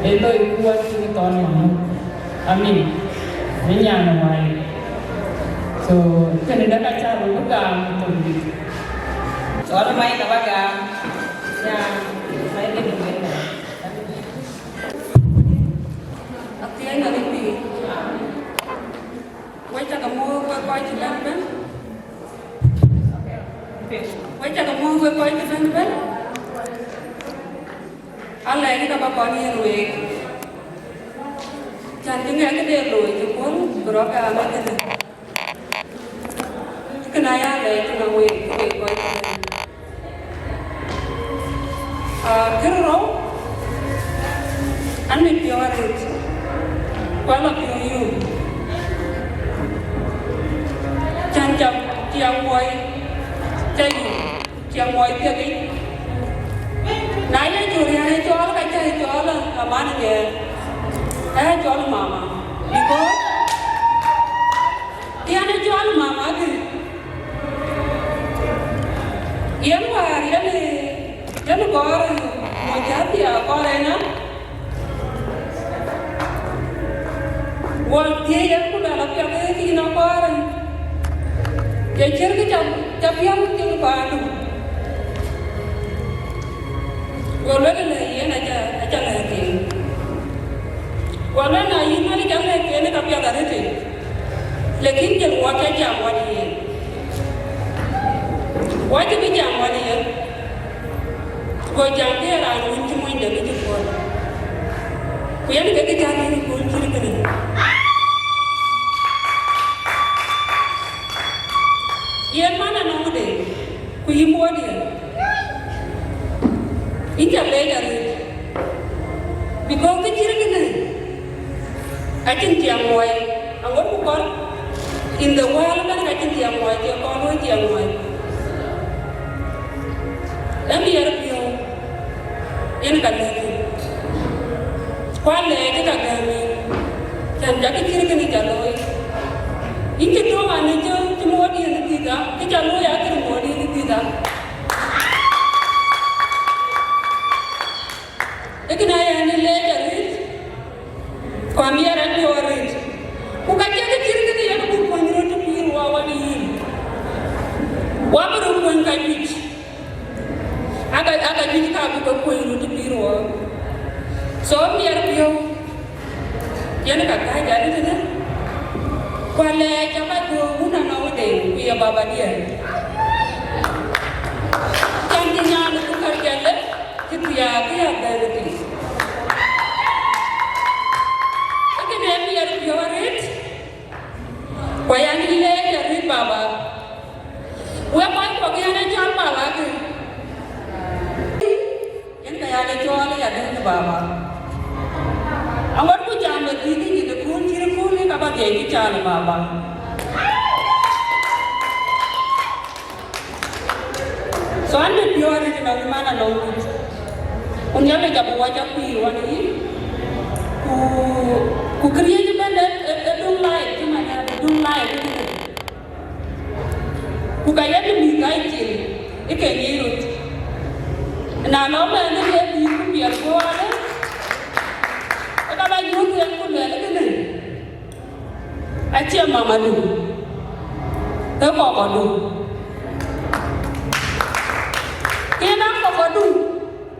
Ë loi kuɔɔt cï thɔn mamu. Amin. Në nyan wai. So, kënë dä ka cä röt bï gam thok dït. So, ala mai ka ba gam. Ya, mai ke dït. Athiɛɛny Nhialic pïïr. Wek cä ke muɔ̈ɔ̈th wek kɔc cï bɛ̈n ëbɛ̈n. Wek cä ke muɔ̈ɔ̈th wek kɔc cï bɛ̈n ëbɛ̈n. Alɛɛc ka ba kɔn yen week. Cän cï ŋɛk këde looi cï puɔ̈l bï rɔt gam ë kënë. Kënë aya lɛɛc cï nɔm week, week kɔc cï bɛ̈n. Ah, kërou, an mit piɔ̈u arëët, ku ala piɔ̈u yum. Cän cä tiam muɔi, cä yum, tiam muɔi thiek yic. Na ye jur ya ye cɔɔl, ka cä ye cɔɔl, aman ŋɛɛr, ë cɔɔl mama. Because tiɛn ë cɔɔl mama kï. Yen wäär yen, yen kɔɔr, mɔc cä thiaak kɔɔr ënɔn. Wal thiëëc yen ku luɛl apiɛth ë kïn akɔɔr ënɔn. Ke ciɛ̈r kë ca, ca piɔ̈u cïn paandu. Go lueel ëlë yen aca, aca ŋɛk ken. Go lueel na yïn man ca ŋɛk ken ka piɛth arëët. Lakin jël wɔ cä jam wɔ yen. Wɔ cï bï jam wɔ yen. Go jam ke raan wun cï mony de bï cï puɔ̈l. Ku yen ke kë cä tïŋ kun cït kënë. Yen man anɔŋ de, ku yï muɔɔr yen. Yïn ca leec arëët. Because kë cït kënë, acïn tiam muɔi, aŋot ku kɔn in the world ëbɛ̈n ka cïn tiam muɔi, ke kɔn wën tiam muɔi. Ë miɛt piɔ̈u, yen ka lɛ̈k yïn. Ku alɛɛc ë ka gäm yïn, cän jakï cït kënë ca looi. Yïn cï tɔ̈u an, cï, cï muɔɔr yen ë dhïtha, kë ca looi akën muɔɔr yen ë dhïtha. Ë kënë aya ni leec arëët, ku amiɛt apiɔ̈u arëët. Ku ka cï kë cït kënë yen buk kuɔny röt të pïïr wɔ wan yïn. Wa bï röt kuɔny ka juëc. Aka, aka juëc ka buk ke kuɔny röt të pïïr wɔ. So miɛt piɔ̈u. Yen ka kääc adï tënë. Ku alɛɛc aba dhuöök wun anɔŋ de, ku ye baba diɛɛr. Cän cï nyan ku kär jɔl le, cï thiaak kë ya bɛ̈n piny. Ë kënë miɛt piɔ̈u arëët, ku aya ni leec arëët baba. Wek kɔc kɔ̈k yɛn ë cɔl baba kë. Yen ka ya le cɔɔl ya dɛ̈n baba. Aŋot ku jam ë dhïth nyin ë kun cït kun ë ka ba dhiɛc cï cɔɔl baba. So an bï piɔ̈ɔ̈r ë tënɔŋ man anɔŋ dut. Ku Nhialic abï wac apïïr wan yï. Ku, ku këriëëc ëbɛ̈n ë, ë, ë duŋ life, cï man ya duŋ life ëbɛ̈n. Ku ka yen mïth ka cil ë ke ŋic röt. Na lɔ bɛ̈n ë ke bï ku piɛl guɔɔrë, ë ka ba nyuɔ̈th yen ku luɛl kënë. Acie mamadu, ë kɔkɔdu. Yen a kɔkɔdu.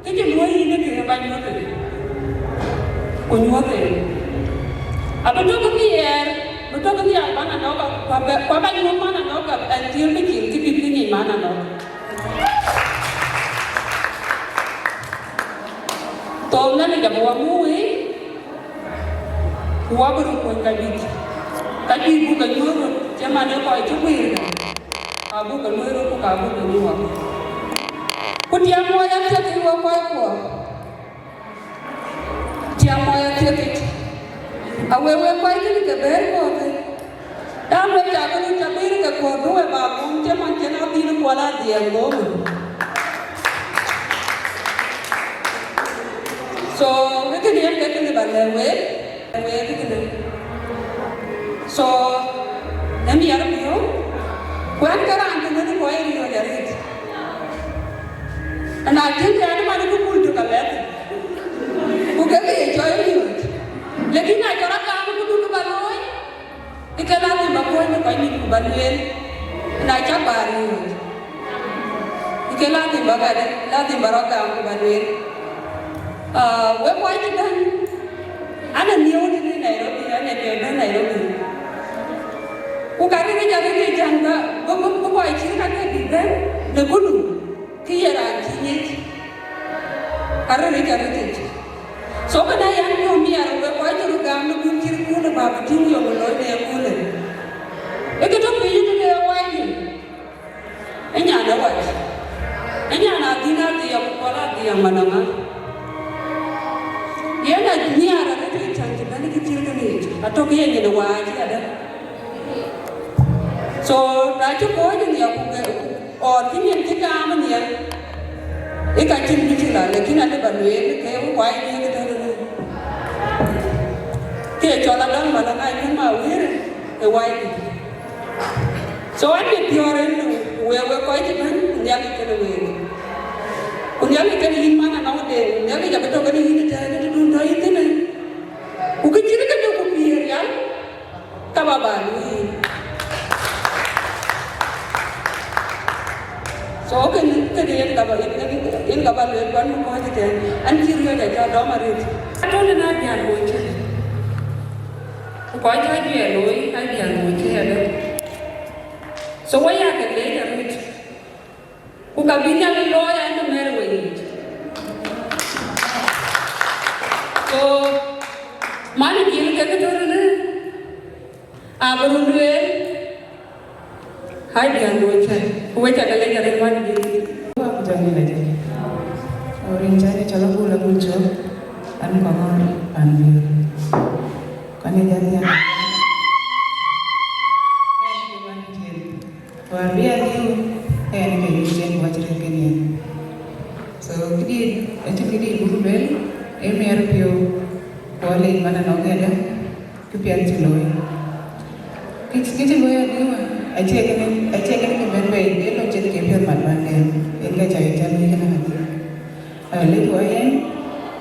Kë cï luɔ̈i yïn ë kë ba nyuɔ̈th ënë, ku nyuɔ̈th ënë. Abï tök nhiɛɛr, bï tök nhial man anɔ̈k, ku abɛ, ku aba nyuɔ̈th man anɔ̈k, until bï cil kë bï bï nyic man anɔ̈k. Thou Nhialic abï wa muk wei, ku wa bï röt kuɔny ka juëc. Ka juëc buk ke nyuɔ̈th röt, cï man ë kɔc cï guiir, ka buk ke luɔ̈i röt, ku ka buk ke nyuɔɔth. Ku tiam muɔɔc athiek wek kɔc kuɔ. Tiam muɔɔc athiek. Awek wek kɔc kën ke bɛ̈ɛ̈r kuɔth. Dam wek cak röt cä bïïr ke kuɔth bï we ba guum cï man cïn adhil kuɔl adhiɛl dhomën. So, ke kënë yen ke kënë ba lɛ̈k wek, lɛ̈k wek ke kënë. So, ë miɛt piɔ̈u, ku ɛn ke raan të wën ë kɔc riɔ̈ɔ̈c arëët. Ana tiëŋ ke ɛn man ë kë kul tök alɛ̈th. Ku ke ke ye cɔɔl riɔ̈ɔ̈c. Lakin na cɔɔl rɔt gam këdun ba looi, ke ke lazim ba kuɔny në kɔc nïïm ku ba lueel, na cak ba riɔ̈ɔ̈c. Ke ke lazim ba gade, lazim ba rɔt gam ku ba lueel. Ah, wek kɔc cï bɛ̈n, an, anieu në Nairobi, an, ë ke bɛ̈n Nairobi. Ku ka rëër, rëër, rëër, rëër, can ba, ba, ba, ba kɔc cït kakë bï bɛ̈n në kulu, kë ye raan cï nyic, arëër, arëër, arëër. So kënë ayan piɔ̈u miɛt, wek kɔc cï röt gam në kul cït kul, ba bï tïŋ yök looi në ëkölë. Ee kë tɔ̈ piny tëde wai. Ë nyan ë wac. Ë nyan adhïn adhiɛ ku pɔl adhiɛ manɔŋa. Yen anhiaar arëët ë can cï bɛ̈n kë cït kënë yic, atök yen nyin ë wac yadë. So, na cï kɔc nhiɛk ku ke, or cï nyin cï gam nhiɛk, ë ka cïn bï cï la, lakin adï ba lueel ke wai diëk tënë. Ke cɔl adäŋ manɔŋa yïn ma wëër ë wai diëk. So an, ye piɔ̈ɔ̈r en, wek, wek kɔc cï bɛ̈n, ku Nhialic kenë week. Ku Nhialic kenë yïn man anɔŋ Deŋ, Nhialic abï tɔ̈ kenë yïn ëtɛ̈ɛ̈n, ë tëdun tɔ̈ yïn thïn. Ku kë cït këdë ku pïïr rial, ka ba ba luui yïn. So kënë, kënë yen ka ba, yen, yen, yen ka ba lueel, kuan bï kɔc ëtɛ̈ɛ̈n, an cï riɔ̈ɔ̈c acä dɔm arëët. Atɔ̈ në na diäär woi cï. Ku kɔc cä juɛɛr looi, aa diäär woi cï adë. So wɔ ya ke leec arëët, ku ka bï Nhialic looi ɛn ë mɛ̈ɛ̈r we yiic. So, man ë jil kek tɔ̈ tënë, abï röt lueel, aa diäär woi cï, ku we ca ke leec arëët man ë jil. Wa ku jɔ ŋic adï. Rin cä ni cɔl Abul Abul Cök, an Kɔŋɔ̈ɔ̈r pan Biöör. Kɔn ë jɔ thiaak. Wäär bï a dhiu, ke en ke yï cïn ku acï rëër kënë yen. So, këdït, acïn këdït buk lueel, ee miɛt piɔ̈u, ku alec man anɔŋ këdë, kë piɛth cï looi. Kë, kë cï looi adhiu, acie kënë, acie kënë kë bɛ̈n bei, ee lɔ cïn kë piɛth mat bänden, yen ka ca yï ca luui kënë adhiu. Alec wɔ yen,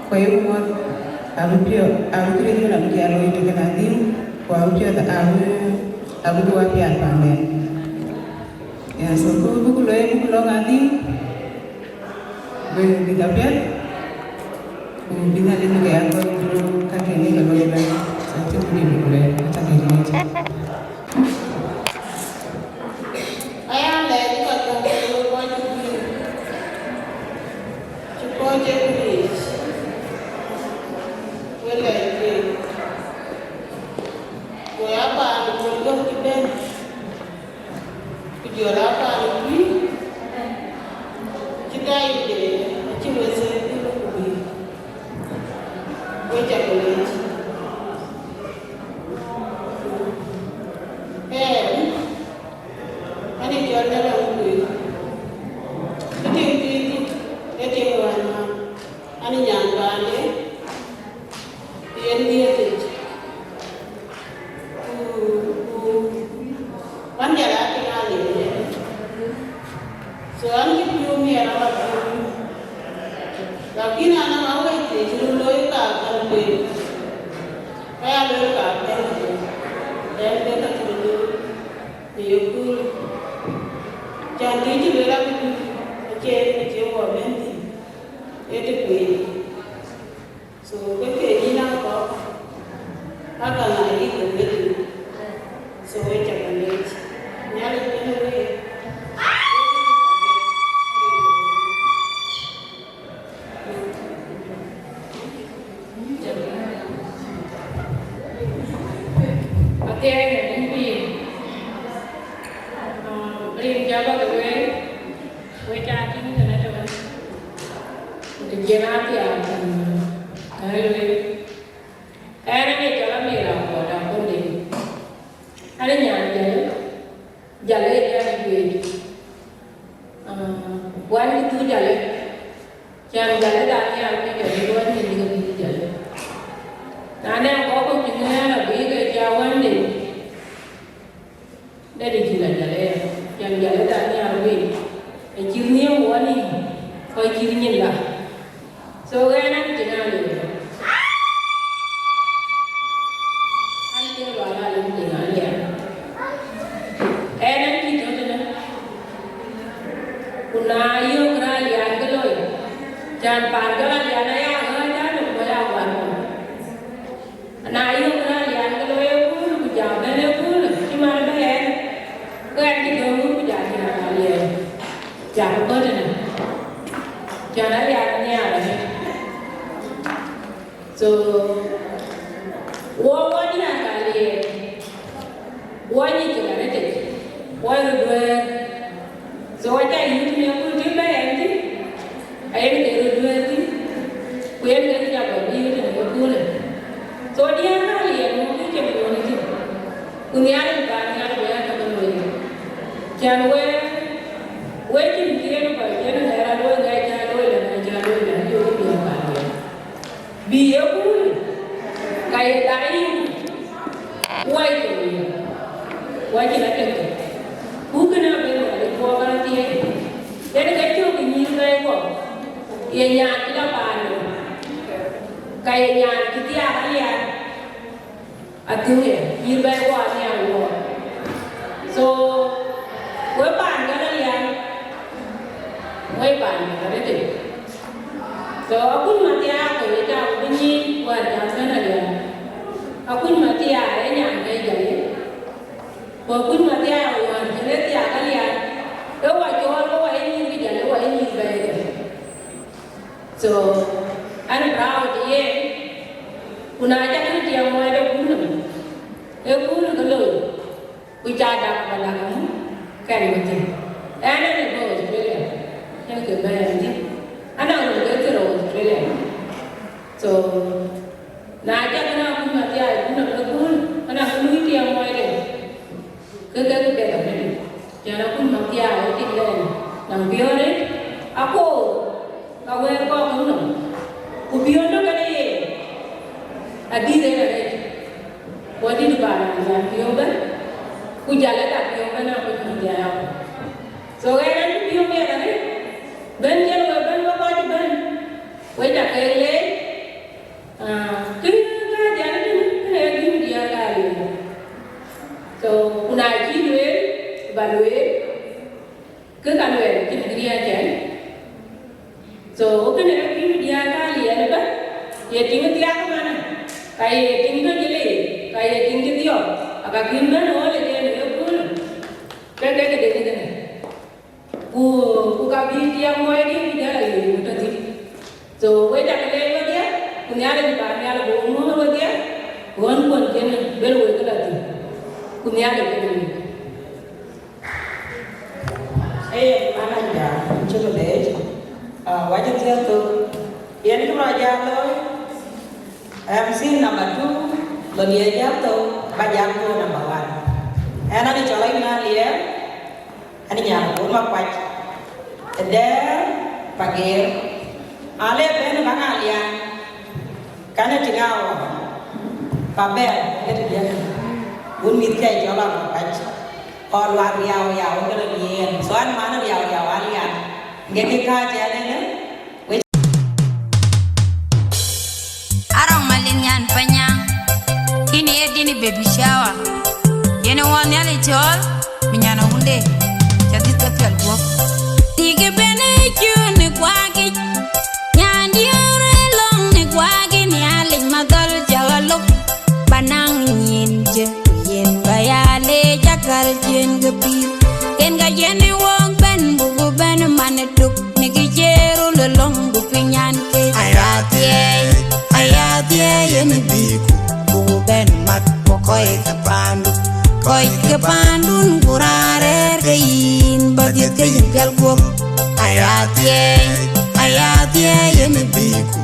ku ayek ŋuɔ̈t, abï piɔ̈ɔ̈th, abï këriëëc ëbɛ̈n abï jal looi tëkën adhiu, ku abï piɔ̈ɔ̈th, abï, abï duɔ̈ɔ̈r pial panden. Ya, so, ku buk looi, buk lɔ̈ŋ adhiu, bï, bï ka piɛth, ku bï Nhialic bï ke ya kɔc röt ka ke ŋic ke looi ëbɛ̈n. So, cïn këdï buk looi, ka ke ŋic. Aya lɛɛc ka gäk ke we kɔc cï pïïr, cï kɔc cï pïïr, we lɛɛc piŋ. Go ya paan Bol Gɔ̈k cï bɛ̈n, ku jɔl a paan Tuïc, cï dai de, acï we thëëk bï we ku bï, we ca ke lec. Ɛn, Ani jɔl dɛ̈t aŋukuc, kë tim dhil dït, ee tim wään ŋa? Ani nyan paande, yen dhiëëth yic. Ku, ku, wan jal aa tim aa liu yen. So an, cï piɔ̈u miɛt aba piɔ̈u. Lakin an, ama wec thiëc cï röt looi ka kan kueer. Ka ya lueel ka bɛ̈n, bɛ̈n bɛ̈n ka cï röt looi. Në ye kööl, can të cï lueel abï dït, acie yen acie wɔ bɛ̈n thïn, ee të kueer. So, ke ke yïn a kɔ̈k, aka ŋa yï ke wël yïn. So, we ca ke lec. Nhialic bɛ̈n ë week. Athiɛɛi në rin piny, rin jɔl bä ke wëë, wek ca tïŋ tënë tëwën, ku të jiɛn athiaak, kä lueel, ɛn ë cɔl Amira Abuɔt Akonde, an ë nyan Jalë, Jalë ë nyan Juëc. Ah, wan cï dhuk Jalë, can Jalë dan nhial ke jɔ bï luɔny nyin ke bï Jalë. Na nɛn kɔc kɔ̈k cï ŋɛɛr abï ke ca wande, So, wɔ, wɔ diäär ka liɛɛr, wɔ nyic ke arëtic, wɔ röt duɛɛr. So, aca yï tënë ku tïŋ bɛ ɛn thïn, ayen ke röt duɛɛr thïn, ku yen ke cak bɛ bï tënë ke köölë. So, diäär ka liɛɛr, wɔ kë cï muɔ̈n thïn, ku Nhialic ba Nhialic bɛ ya ke looi. Can wek, wek cïn kë yen kɔc yen ŋɛɛr alooi, ŋɛɛr cä looi lɛ, ŋɛɛr cä looi lɛ, jɔ ke diäär ka liɛɛr. Bï ye kuur, ka ye daai yïn, wai ke ye, wai cïn atek tök. Ku kënë abï Nhialic guɔ bä thiëëc, yen ke cök ë nyïïr bɛ̈ɛ̈i guɔ, ye nyaan cï la paandu, ka ye nyaan cï thiaak alian, athiëëc ye nyïïr bɛ̈ɛ̈i guɔ aniaŋ guɔ. So, we paan ke la lian, we paan ke la tëtëc. So, akuc Mathiath, ku ye cak bï nyïïn wäär cak bɛ̈n alian. Akuc Mathiath ee nyan ke Jale. Ku akuc Mathiath wäär cïn ë thiaak alian, ke wa cɔɔl ke wa ye nyïïr ke Jale, wa ye nyïïr bɛ̈ɛ̈i ke. So, an proud yen, ku na cak röt tiɛɛm muɔɔcde kun nɔm, ee kun ke loi. Ku ca dak ba dak ŋö kɛn bï thïn. Ɛn ɛn ë bɔ̈ Australia, ɛn ke bɛ̈ɛ̈r ëdï, anaŋ röt ke thïn Australia. So, na cak na kun Mathiath kun nɔm ë kun, anaŋ ke lui tiɛɛm muɔɔcde, ke ke ke bɛ̈ɛ̈r ëdï. Cän akuc Mathiath ë tik lɛɛn, naŋ piɔ̈ɔ̈r ë, akoor, ka wɛɛr kɔɔr kɔ̈k nɔm, ku piɔ̈n tök kënë ye adït en arëët, ku adït ba raan nyan piɔ̈u bɛ̈n, ku jal ë dak piɔ̈u bɛ̈n akuc Mathiath. So ɣɛn an cï piɔ̈u miɛt arëët, bɛ̈n cïn we bɛ̈n we kɔc bɛ̈n, we ca ke leec, ah, kë ka jal tënë kënë ee gïm diäär ka liu. So ku na cï lueel, ba lueel, kë ka luɛɛl cïn kë riääc ɛn. So, kënë ee kïm diäär ka liɛɛl ëbɛ̈n, ye tiŋ thiaak ëmɛnë, ka ye tiŋ tɔ cï leec, ka ye tiŋ cï dhiɔp, aka kïm bɛ̈n ɣɔ̈l ë yen ë köölë, ke ke këde kënë. Ku, ku ka bï tiɛɛm muɔɔcdiɛ̈ bï jal a ye ku tɔ thïn. So, we cak leec wedhie, ku Nhialic ba Nhialic bï we muɔ̈ɔ̈r wedhie, ɣön kuɔn cïn bɛ̈n wek la thïn, ku Nhialic kënë. Ee, manager, cuk leec. Ah, wacï thiëëk thok. Yen kë rɔt jal looi, M C number two, lɔ diɛɛr jal thok, ba jal go number one. Ɛn adï cɔl Ayuna Aliɛɛr, ɛn nyan Bor Makuac, ë Dɛɛr Pageer. Ale bɛ̈n baŋ Alian. Kan ë tïŋ awɔ, pa bɛ̈ɛ̈r ke të diɛ̈n, wun mïth kɛc cɔl Apac, ɣɔn luaak riau riau ke lɔ diɛɛr, so an man riau riau Alian, ŋɛk kë kääc ɛn ënë, wec. Arɔŋ Malith nyan Panyaŋ, kïn ye dïn baby shower, yen ë wɔ Nhialic cɔɔl, bï nyan awunde, ca dhïth ke piɛl guɔ̈p. Tik ëbɛ̈n ë cun ë kuakic, nyan diëër ë lɔ̈ŋ në kuak ë Nhialic madhɔl cä ɣa lok, ba naŋ nyin jë, ku yen ba ya leec akäl ciën ke pïïr. Yen ka yen ë wok bɛ̈n, buk bɛ̈n man ë tuk, në kë cie röl ë lɔ̈ŋ, buk piny nyan ke. Aya thiɛɛi, aya thiɛɛi yen ë bïku, buk bɛ̈n mat, ku kɔc ke paandu, kɔc ke paandun, ku raan rɛ̈ɛ̈r ke yïn, ba dhiëth ke yïn pial guɔ̈p. Aya thiɛɛi, aya thiɛɛi yen ë bïku,